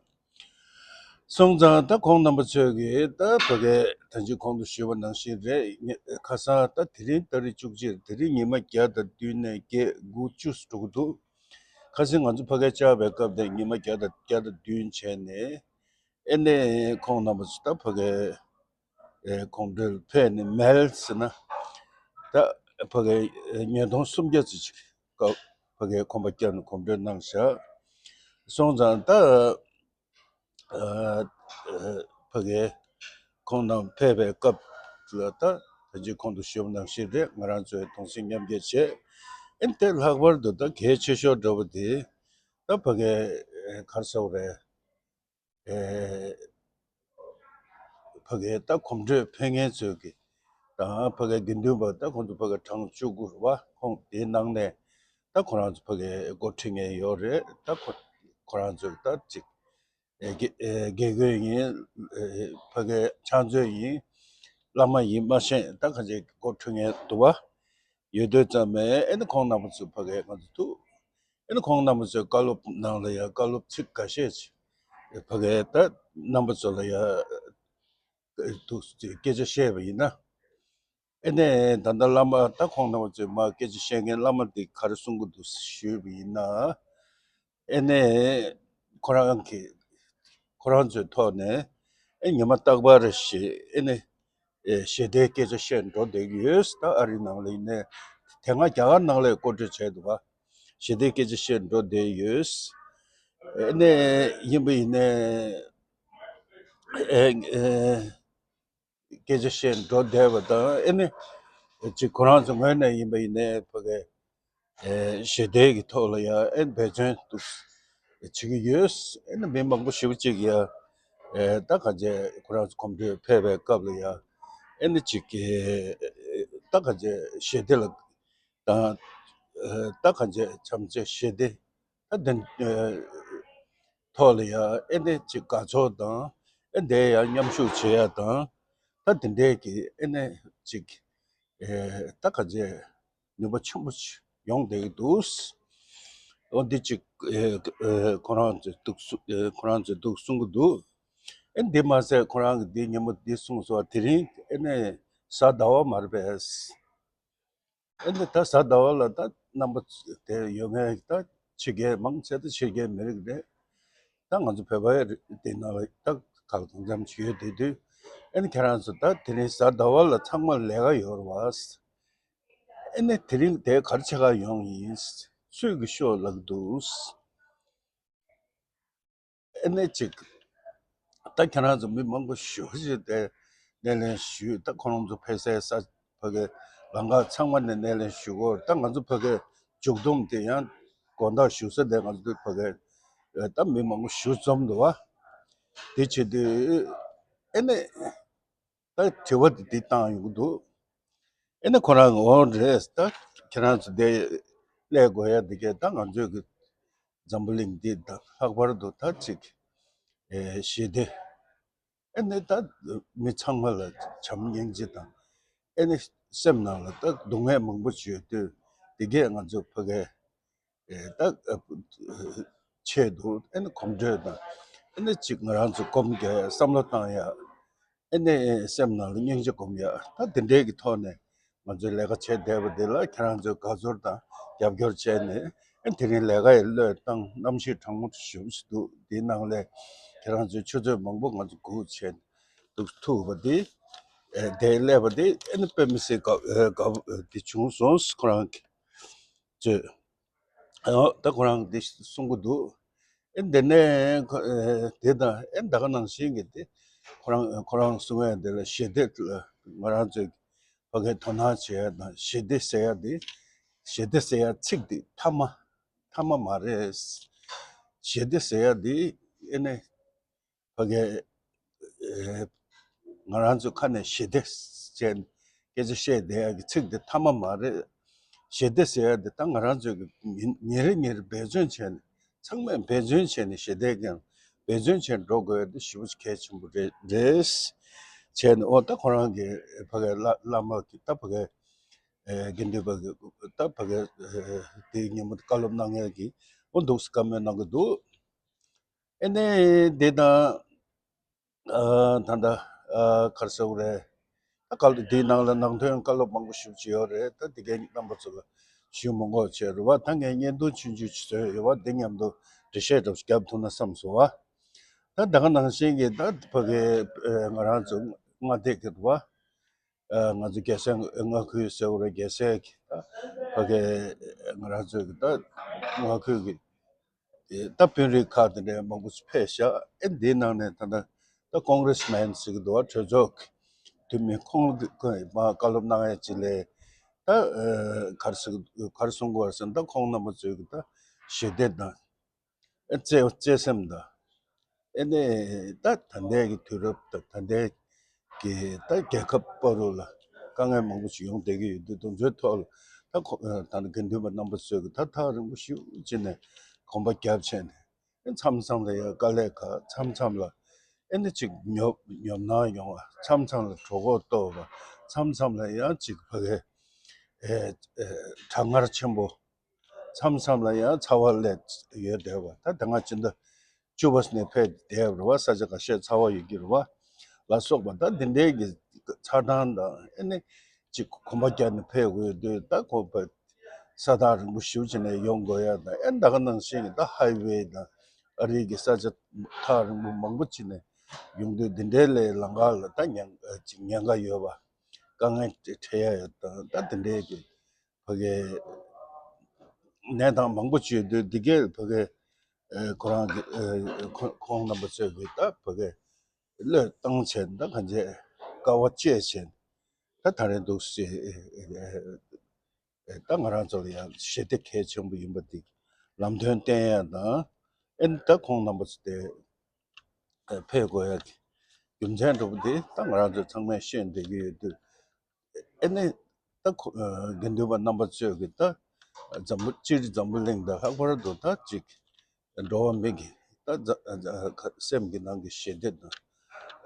སོང་ཙང་ད་ཁོང་རྣམ་པ་ཚོས་ཀྱིས་ད་ཕ་གིའི་ད་ཅི་གོང་དུ་ཞུས་པ་ནང་བཞིན་རེད། ཁ་སང་ད་དེ་རིང་ཏ་རིག་བཅུ་གཅིག་དེ་རིང་ཉི་མ་བརྒྱ་དང་བདུན་ནས་བརྒྱད་དགུ་བཅུ་ཙམ་འགྲོ་གི་འདུག་ཁ་སང་ང་ཚོ་ཕ་གིར་བཅར་བའི་སྐབས་དེ་ཉི་མ་བརྒྱ་དང་བརྒྱ་དང་བདུན་བྱས་ནས་ཨེ་ནས་ཁོང་རྣམ་པ་ཚོ་ད་ཕ་གིའི་ཨེ་གོམ་བགྲོད་ཕེབས་ནས་མལ་ཟེར་ན་ད་ཕ་གིའི་ཉིས་སྟོང་སུམ་བརྒྱ་ཙམ་ཅིག་སྐབས་ཕ་གིའི་ཁང་པ་བརྒྱབ་ནས་གོམ་བགྲོད་གནང་བཞག་སོང་ཙང་ད་ཨ་ཨ་ཕ་གིའི་ཁོང་རྣམས་ཕེབས་པའི་སྐབས་ལ་ད་ད་ཅི་གོང་དུ་ཞུས་པ་ནང་བཞིན་རེད། ང་རང་ཚོའི་གདུང་སེམས་མཉམ་སྐྱེད་བྱས། ཨེ་དེ་ལྷག་པར་དུ་ད་གལ་ཆེ་ཤོས་འདྲ་བོ་དེ་ད་ཕ་གིའི་ཨེ་ག་རེ་ཟེར་དགོས་རེད། ཨེ་ཕ་གིའི་ད་གོམ་བགྲོད་ཕེབས་མཁན་ཚོས་ཀྱི་དང་ཕ་གིའི་དགེ་འདུན་པ་ད་ཁོང་ཚོ་ཕ་གིའི་གྲངས་བཅུ་དགུ་རེད་བ། ཁོང་དེའི་ནང་ནས་ད་ཁོ་རང་ཚོ་ཕ་གིའི་འགོ་ཁྲིད་མཁན་ཡོད་རེད། ད་ཁོ་ཁོ་རང་ཚོས་ད་ཅིག་ཨེ་དགེ་ཨེ་དགེ་བསྐོས་ཡིན། ཨེ་ཕ་གིའི་ཕྱག་མཛོད་ཡིན། བླ་མ་ཡིན་མ་ཤེས་ད་ག་ཅིག་འགོ་ཁྲིད་མཁན་འདུག་བ། ཡོད་དུས་ཙམ་ནས་ཨེ་ནི་ཁོང་རྣམ་པ་ཚོ་ཕ་གིའི་ང་ཚོ་ཐུག་ཨེ་ནི་ཁོང་རྣམ་པ་ཚོའི་བཀའ་སློབ་ནང་ལ་ཡང་བཀའ་སློབ་ཚིག་འགའ་ཤས་ཅིག་ཕ་གིའི་ད་རྣམ་པ་ཚོ་ལ་ཡང་ཐུག་སྐད་ཆ་བཤད་པ་ཡིན་ན། ཨེ་ནས་ད་ལྟ་བླ་མ་ད་ཁོང་རྣམ་པ་ཚོས་མར་སྐད་ཆ་བཤད་མཁན་བླ་མ་འདི་ག་རེ་གསུང་གི་འདུག་ཞུས་པ་ཡིན་ན། ཨེ་ནས་ཁོ་རང་གི་ཁོ་རང་ཚོའི་ཐོག་ནས་ཨེ་ཉི་མ་རྟག་པར་རེ་བཞིན་ཨེ་ནས་ཨེ་ཞི་བདེའི་སྐད་ཆ་བཤད་འགྲོ་བསྡད་ཀྱི་ཡོད། ད་ཨ་རི་ནང་ལ་ཡིན་ནའི་དེ་སྔ་རྒྱ་གར་ནང་ལ་བསྐོར་བྲོ་བྱས་འདུག་བ། ཞི་བདེའི་སྐད་ཆ་བཤད་འགྲོ་བསྡད་ཡོད། ཨེ་ནས་ཡིན་པ་ཡིན་ནའི་ཨེ་ཨེ་སྐད་ཆ་བཤད་འགྲོ་བསྡད་པ་དང་ཨེ་ནི་ཅིག་ཁོ་རང་ཚོ་ངོས་ནས་ཡིན་པ་ཡིན་ནའི་ཕ་གི་ཨེ་ཞི་བདེ་གི་ཐོག་ལ་ཡང་ཨེ་འབད་བརྩོན་འདུག་བྱེད་ཀྱི་ཡོད། ཨེ་ནི་མི་མང་པོ་ཞེ་པོ་ཅིག་ཡང་ཨེ་ད་ག་ཅེ་ཁོ་རང་ཚོ་གོམ་བགྲོད་ཕེབས་པའི་སྐབས་ལ་ཡང་ཨེ་ནི་ཅིག་ཨེ་ད་ག་ཅེ་ཞི་བདེ་ལ་དང་ཨེ་ད་ག་ཅེ་བྱམས་བརྩེ་ཞི་བདེ་ད་དེ་ཨེ་ཐོག་ལ་ཡང་ཨེ་ནི་ཅིག་དགའ་ཕྱོགས་དང་ཨེ་དེ་ཡང་མཉམ་ཞུགས་བྱེད་ཡ་དང་ད་དེ་འདྲའི་གི་ཨེ་ནི་ཅིག་ཨེ་ད་ག་ཅེ་ནུས་པ་ཆེན་པོ་ཡོང་བསྡད་ཀྱི་འདུག་འོ་འདི་ཅིག་ཨེ་ཨེ་ཁོ་རང་ཚོས་འདུག་གསུ་ཨེ་ཁོ་རང་ཚོས་འདུག་གསུང་གི་འདུག་ཨེ་འདི་མ་ཟད་ཁོ་རང་གིས་འདི་ཉིན་མོ་འདི་གསུངས་སོང་བ། དེ་རིང་ཨེ་ནི་གཟའ་ཟླ་བ་མ་རེད་པས། ཨེ་ནི་ད་གཟའ་ཟླ་བ་ལ་ད་རྣམ་པ་དེ་ཡོད་མཁན་ད་ཕྱི་རྒྱལ་མང་ཆེ་ད་ཕྱི་རྒྱལ་མི་རིགས་རེད། ད་ང་ཚོ་བོད་པ་དེ་ནང་ལ་ད་ག་ལ་གང་འཚམ་ཞིག་ཡོད་དེ་དུས་ཨེ་ནི་ཁྱེད་རང་ཚོ་ད་དེ་རིང་གཟའ་ཟླ་བ་ལ་ཚང་མ་ལས་ཀ་ཡོད་རེད་བ། ཨེ་ནི་དེ་རིང་དེ་ག་རེ་བྱེད་ག་ཡོང་ཡིན། སུས་ཀྱི་ཤོག་ལབ་འདུག་ཨེ་ནི་ཅིག་ད་ཁྱེད་རང་ཚོ་མི་མང་པོ་ཞེ་པོ་ཅིག་དེ་སྣེ་ལེན་ཞུས། ད་ཁོ་རང་ཚོ་ཕེབས་སའི་ས་ཕ་གི་ལམ་ཁ་ཚང་མ་ནས་སྣེ་ལེན་ཞུ་གོ། ད་ང་ཚོ་ཕ་གི་མཇུག་སྡོམ་དེ་ཡང་དགོང་དག་བཞུགས་ས་དེ་ང་ཚོ་ཕ་གི་ད་མི་མང་པོ་ཞེ་པོ་འཛོམས་འདུག་བ། དེ་བྱེད་དུས་ཨེ་ནི་ད་དྲི་བ་དེ་འདི་བཏང་ཡོང་གི་འདུག་ཨེ་ནི་ཁོ་རང་འོང་རེད། ད་ཁྱེད་རང་ཚོ་དེ་སླེབས་དགོས་ཡ་དེ་གས་ད་ང་ཚོའི་གི་འཛམ་བུ་གླིང་འདི་ད་ལྷག་པར་དུ་ད་ཅིག་ཨེ་ཞི་བདེ། ཨེ་ནི་ད་མི་ཚང་མ་ལ་བྱམས་སྙིང་རྗེ་དང་། ཨེ་ནི་སེམས་ནང་ལ་ད་སྡུག་བསྔལ་མང་པོ་ཅིག་ཡོད་དུས་དེ་གས་ང་ཚོ་ཕ་གི་ཨེ་ད་ཆེད་དུ་ཨེ་ནི་གོམ་བགྲོད་དང་། ཨེ་ནི་ཅིག་ང་རང་ཚོ་སྒོམ་རྒྱག་ཡ། བསམ་བློ་བཏང་ཡ། ཨེ་ནི་སེམས་ནང་ལ་སྙིང་རྗེ་སྒོམ་ཡ། ད་དེ་འདྲའི་གི་ཐོག་ནས་ང་ཚོས་ལས་ཀ་བྱས་བསྡད་པ་འདི་ལ་ཁྱེད་རང་ཚོས་དགའ་ཚོར་དང་རྒྱབ་སྐྱོར་བྱས་ནས། ཨེ་དེ་རིང་ལས་ཀ་ཡི་བློས་བཏང་། གནམ་གཤིས་གྲང་མོ་ཞེ་པོ་ཞིག་འདུག་འདིའི་ནང་ལ་ཁྱེད་རང་ཚོས་ཆུ་ཚོད་མང་པོ་ང་ཚོ་སྒུག་བྱས་འདུག་ཐུག་པ་འདི། ཨེ་དེ་སླེབས་པ་འདི་ཨེ་ནི་དཔེ་མི་སྲིད་དགའ་ཨེ་དགའ་པོ་ཨེ་འདི་བྱུང་སོང་། ཁོ་རང་གིས་ཚོས། ཨོ་ད་ཁོ་རང་འདི་གསུང་གི་འདུག་ཨེ་འདི་ནས་ཁོ་ཨེ་དེ་དང་ཨེ་ད་ག་ནང་བཞིན་གྱི་དེ་ཁོ་རང་ཁོ་རང་གསུང་ཡ་འདི་ལ་ཞི་བདེ་ལ་ང་རང་ཚོས་ཕ་གིར་དོ་སྣང་བྱེད་ཡ་དང་། ཞི་བདེ་ཟེར་ཡ་འདི། ཞི་བདེ་ཟེར་ཡ་ཚིག་འདི་མཐའ་མ་མཐའ་མ་མ་རེད། ཞི་བདེ་ཟེར་ཡ་འདི་ཨེ་ནས་ཕ་གིར་ཨེ་ང་རང་ཚོའི་ཁ་ནས་ཞི་བདེ་ཟེར་སྐད་ཆ་བཤད་བསྡད་ཡ་གི་ཚིག་འདི་མཐའ་མ་མ་རེད། ཞི་བདེ་ཟེར་ཡ་འདི་ད་ང་རང་ཚོས་ཉིན་ཉིན་རེ་ཉིན་རེ་འབད་བརྩོན་བྱས་ནས། ཚང་མས་འབད་བརྩོན་བྱས་ནས་ཞི་བདེ་གང་འབད་བརྩོན་བྱས་ནས་འགྲོ་དགོས་ཡ་འདི་ཞེ་པོ་གལ་ཆེན་པོ་རེད་རེད་བྱས་ནས། ཨོ་ད་ཁོ་རང་གི་ཕ་གིའི་བླ་བླ་མ་གི་ད་ཕ་གིའི་ཨེ་དགེ་འདུན་པ་གི་ད་ཕ་གིའི་ཨེ་དེའི་ཉིན་མོ་བཀའ་སློབ་གནང་མཁན་གྱི་ཨོ་འདུག་སེ་བཀའ་མོལ་གནང་གི་འདུག་ཨེ་ནས་འདི་དང་ཨ་ད་ལྟ་ཨ་ག་རེ་ཟེར་དགོས་རེད། ད་བཀའ་སློབ་འདིའི་ནང་ལ་ནང་དོན་བཀའ་སློབ་མང་པོ་ཞེ་པོ་ཅིག་ཡོད་རེད། ད་འདི་གའི་རྣམ་པ་ཚོ་ལ་ཞུ་མི་དགོས་བྱས་རེད་བ། ད་ངས་བརྙན་ཐུང་ཆུང་ཆུང་ཅིག་བཟོས་ཡོད་བ། འདི་མཉམ་དུ་འགྲེལ་བཤད་འདྲ་པོ་ཞིག་རྒྱབ་ཐུབ་ན་བསམ་སོང་བ། ད་ད་ག་ནང་བཞིན་གྱི་ད་ཕ་གིའི་ཨ་ང་རང་ཚོ་མངའ་སྡེ་གི་རེད་བ། ཨ་ང་ཚོ་རྒྱལ་སའི་མངའ་ཁུལ་ཟེར་དགོས་རེད། རྒྱལ་སའི་གི་ད་ཕ་གིའི་ང་རང་ཚོའི་གི་ད་མངའ་ཁུལ་གྱི་ད་དཔོན་རིགས་ཁག་དེ་འདྲའི་མང་པོ་ཞིག་ཕེབས་ཤག་ཨེ་འདིའི་ནང་ནས་ད་ལྟ་ད་ཀོང་རེས་མན་ཟེར་གི་འདུག་བ། གྲོས་ཚོགས་ཀྱི་འཐུས་མི་ཁོང་གི་མ་བཀའ་སློབ་གནང་ཡ་ཅིག་ལས། ད་ཨ་ག་རེ་ཟེར་ག་རེ་གསུང་དགོས་རེད་ཟེར་ན། ད་ཁོང་རྣམ་པ་ཚོའི་གི་ད་ཞི་བདེ་དང་། ཨེ་བརྩེ་བརྩེ་སེམས་དང་། ཨེ་ནས་ད་ད་ལྟའི་གི་དུས་རབས་དང་ད་ལྟའི་གི་ད་རྒྱལ་ཁབ་བར་དུ་ལ་དཀའ་ངལ་མང་པོ་ཞིག་ཡོང་བསྡད་ཀྱི་ཡོད་དུས། དེ་ཚོའི་ཐོག་ལ་ད་ཁོ་ད་དགེ་འདུན་པ་རྣམ་པ་ཚོས་གི་ད་ཐག་རིང་པོ་ཞེ་པོ་ཅིག་ནས་གོམ་པ་བརྒྱབ་བྱས་ནས། ཨེ་མཚམས་མཚམས་ལ་ཡང་དཀའ་ལས་ཁག་མཚམས་མཚམས་ལ་ཨེ་ནི་ཅིག་ཉོབ་ཉོབ་སྣང་ཡོང་བ། མཚམས་མཚམས་ལ་གྲོད་ཁོག་ལྟོགས་པ། མཚམས་མཚམས་ལ་ཡང་ཅིག་ཕ་གི་ཨེ་ཨེ་གྲང་ངར་ཆེན་པོ། མཚམས་མཚམས་ལ་ཡང་ཚ་བ་སླེབས་ཡོད་བསྡད་པ། ད་དེ་སྔ་ཕྱི་ཟླ་བཅུ་པ་ནས་ཕེབས་བསྡད་པ་རེད་བ། ས་ཆ་ཁ་ཤས་ཚ་བ་ཡོད་ཀྱི་རེད་བ་ལ་སོགས་པ། ད་འདི་འདྲའི་གི་ཚ་གྲང་དང་ཨེ་ནི་ཅིག་གོམ་པ་བརྒྱབ་ནས་ཕེབས་དགོས་དུས། ད་ཁོ་པ་ས་ཐག་རིང་པོ་ཞེ་པོ་ཅིག་ནས་ཡོང་དགོས་ཡ་དང་། ཨེ་ད་ག་ནང་བཞིན་གྱི་ད་ཧའི་ཝེ་དང་ཨ་རི་གི་ས་ཆ་ཐག་རིང་པོ་མང་པོ་ཅིག་ནས་ཡོང་དུས། འདི་འདྲའི་ལས་ལམ་ཁ་ལ་ད་ཉེན་ཅིག་ཉེན་ཁ་ཡོད་པ། དཀའ་ངལ་འཕྲད་ཡ་ཡོད་དང་། ད་འདི་འདྲའི་གི་ཕ་གིའི་གནས་སྟངས་མང་པོ་ཅིག་ཡོད་དུས། འདི་གའི་ཕ་གིའི་ཨེ་ཁོ་རང་གི་ཨེ་ཁོ་ཁོང་རྣམ་པ་ཚོས་གི་ད་ཕ་གིའི་བློས་བཏང་བྱས། ད་གང་བྱས་དཀའ་བ་སྤྱད་བྱས། ད་ད་རེས་འདུག་སེ་ཨེ་ཨེ་ཨེ་ད་ང་རང་ཚོ་ལ་ཡང་ཞི་བདེ་གལ་ཆེན་པོ་ཡིན་པ་འདི་ལམ་སྟོན་བསྟན་ཡ་དང་། ཨེ་ད་ཁོང་རྣམ་པ་ཚོ་དེ་ཨེ་ཕེབས་དགོས་ཡ་གི་རྒྱུ་མཚན་འདྲ་པོ་འདི་ད་ང་རང་ཚོ་ཚང་མས་ཤེས་བསྡད་ཀྱི་ཡོད་དུས། ཨེ་ནས་ད་ཁོ་ཨ་དགེ་འདུན་པ་རྣམ་པ་ཚོས་གི་ད་འཛམ་བུ་སྤྱིར་འཛམ་བུ་གླིང་དང་། ལྷག་པར་དུ་ད་ཅིག་འགྲོ་བ་མི་གི་ད་འཛམ་ཨ་ཨ་སེམས་ཀྱི་ནང་གི་ཞི་བདེ་དང་།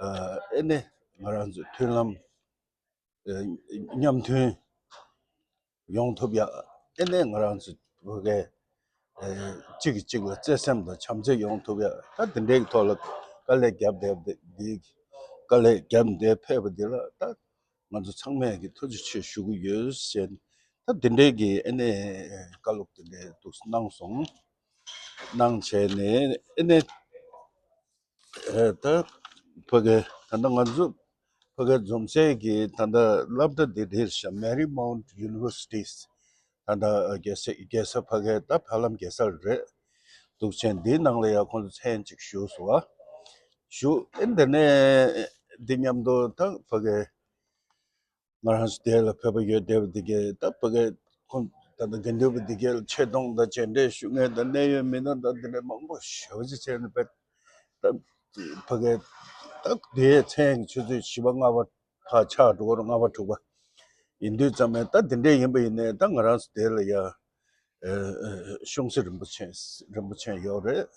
ཨ་ཨེ་ནས་ང་རང་ཚོའི་མཐུན་ལམ་ཨ་མཉམ་མཐུན་ཡོང་ཐུབ་ཡ། ཨེ་ནས་ང་རང་ཚོ་བོད་སྐད་ཨེ་གཅིག་གིས་གཅིག་ལ་བརྩེ་སེམས་དང་བྱམས་བརྩེ་ཡོང་ཐུབ་ཡ། ད་དེ་འདྲའི་ཐོག་ལ་དཀའ་ལས་བརྒྱབ་བསྡད་པ་འདི། དཀའ་ལས་བརྒྱབ་བསྡད་ཕེབས་པ་འདི་ལ་ད་ང་ཚོ་ཚང་མས་ཀྱི་ཐུགས་རྗེ་ཆེ་ཞུ་གི་ཡོད་ཟེར། ད་དེ་འདྲའི་གི་ཨེ་ནས་བཀའ་སློབ་དེ་འདྲའི་འདུག་གནང་སོང་། གནང་བྱས་ནས་ཨེ་ནས་ཨེ་ད་ཕ་གི་ད་ལྟ་ང་ཚོ་ཕ་གི་འཛོམས་སའི་གི་ད་ལྟ་སློབ་གྲྭ་འདི་རེད་ཤག Marymount University། ད་ལྟ་རྒྱལ་ས་རྒྱལ་ས་ཕ་གི་ད་ཧ་ལམ་རྒྱལ་ས་རེད། འདུག་བྱས་འདིའི་ནང་ལ་ཡང་ཁོང་ཚོ་མཚན་ཅིག་ཞུགས་སོང་བ། ཞུགས། ཨེ་འདི་ནས་འདི་མཉམ་དུ་ད་ཕ་གི་ང་རང་ཚོ་དེ་ལ་ཕེབས་པ་ཡོད་བསྡད་པ་འདི་གས། ད་ཕ་གི་ཁོང་ད་ལྟ་དགེ་འདུན་པ་འདི་གས་ལ་ཆེ་མཐོང་དང་མཇལ་འཕྲད་ཞུ་མཁན་དང་། གནད་ཡོད་མི་སྣ་དང་འདི་འདྲ་མང་པོ་ཞེ་པོ་ཅིག་བྱས་ནས་བས། ད་ཕ་གི་ད་དེའི་མཚན་གྱི་ཆུ་ཚོད་བཞི་པ་ལྔ་པ་ཕར་ཆགས་འགྲོ་གི་རེད། ལྔ་པ་དྲུག་པ། ཡིན་དུས་ཙམ་ནས་ད་དེ་འདྲས་ཡིན་པ་ཡིན་ནའི་ད་ང་རང་ཚོ་དེ་ལ་ཡ་ཨ་ཨ་གཤོང་སྲིད་རིན་པོ་ཆེ་རིན་པོ་ཆེ་ཡོད་རེད།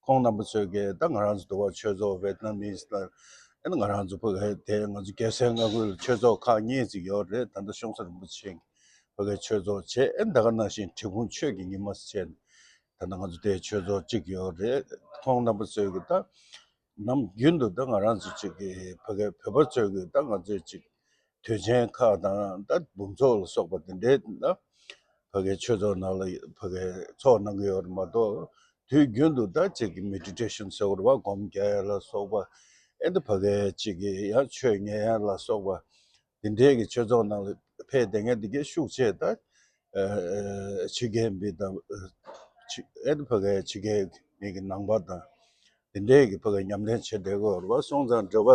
ཁོང་རྣམ་པ་ཚོས་ཀྱིས་ད་ང་རང་ཚོ་འདུག་བ་ཆོས་ཚོགས་ཝེ་ཏི་ནམ་མི་སི་ལ་ཨ་ནི་ང་རང་ཚོ་ཕ་གི་དེ་ང་ཚོ་རྒྱལ་སའི་མངའ་ཁུལ་ལ་ཆོས་ཚོགས་ཁག་གཉིས་ཅིག་ཡོད་རེད། ད་ལྟ་གཤོང་སྲིད་རིན་པོ་ཆེ་གི་ཕ་གི་ཆོས་ཚོགས་བྱས། ཨ་ནི་ད་ག་ནང་བཞིན་འབྲས་སྤུངས་ཆོས་ཀྱི་ཉི་མ་ཟེར་བྱས་ནས་ད་ལྟ་ང་ཚོ་དེ་ཆོས་ཚོགས་གཅིག་ཡོད་རེད། ཁོང་རྣམ་པ་ཚོས་ཀྱིས་ད་ནམ་རྒྱུན་དུ་ད་ང་རང་ཚོ་གཅིག་གི་ཕ་གི་བོད་པ་ཚོས་ཀྱིས་ད་ང་ཚོས་གཅིག་དུས་ཆེན་ཁག་དང་ད་འབུམ་ཚོགས་ལ་སོགས་པ་དེ་འདྲའི་ད་ཕ་གི་ཆོས་ཚོགས་ནང་ལ་ཕ་གི་ཚོགས་གནང་གི་ཡོད་རེད་མ་གཏོགས། དུས་རྒྱུན་དུ་ད་གཅིག་གི་མེ་ཌི་ཊེ་ཤན་ཟེར་བ་རེད་བ། སྒོམ་རྒྱག་ཡ་ལ་སོགས་པ། ཨེ་འདི་ཕ་གི་གཅིག་གི་ཡང་ཆོས་ཉན་ཡ་ལ་སོགས་པ། དེ་འདྲའི་གི་ཆོས་ཚོགས་ནང་ལ་ཕེབས་བསྡད་མཁན་དེ་གའི་ཤུགས་ཆེ་ད། ཨ་ཨ་ཕྱི་རྒྱལ་མི་དང་ཕྱི་ཨེ་ནི་ཕ་གའི་ཕྱི་རྒྱལ་མི་གི་ནང་པ་དང་དེ་འདྲའི་གི་ཕ་གའི་ཉམས་ལེན་བྱེད་བསྡད་ཀྱི་ཡོད་རེད་བ། སོང་ཙང་འབྲེལ་བ་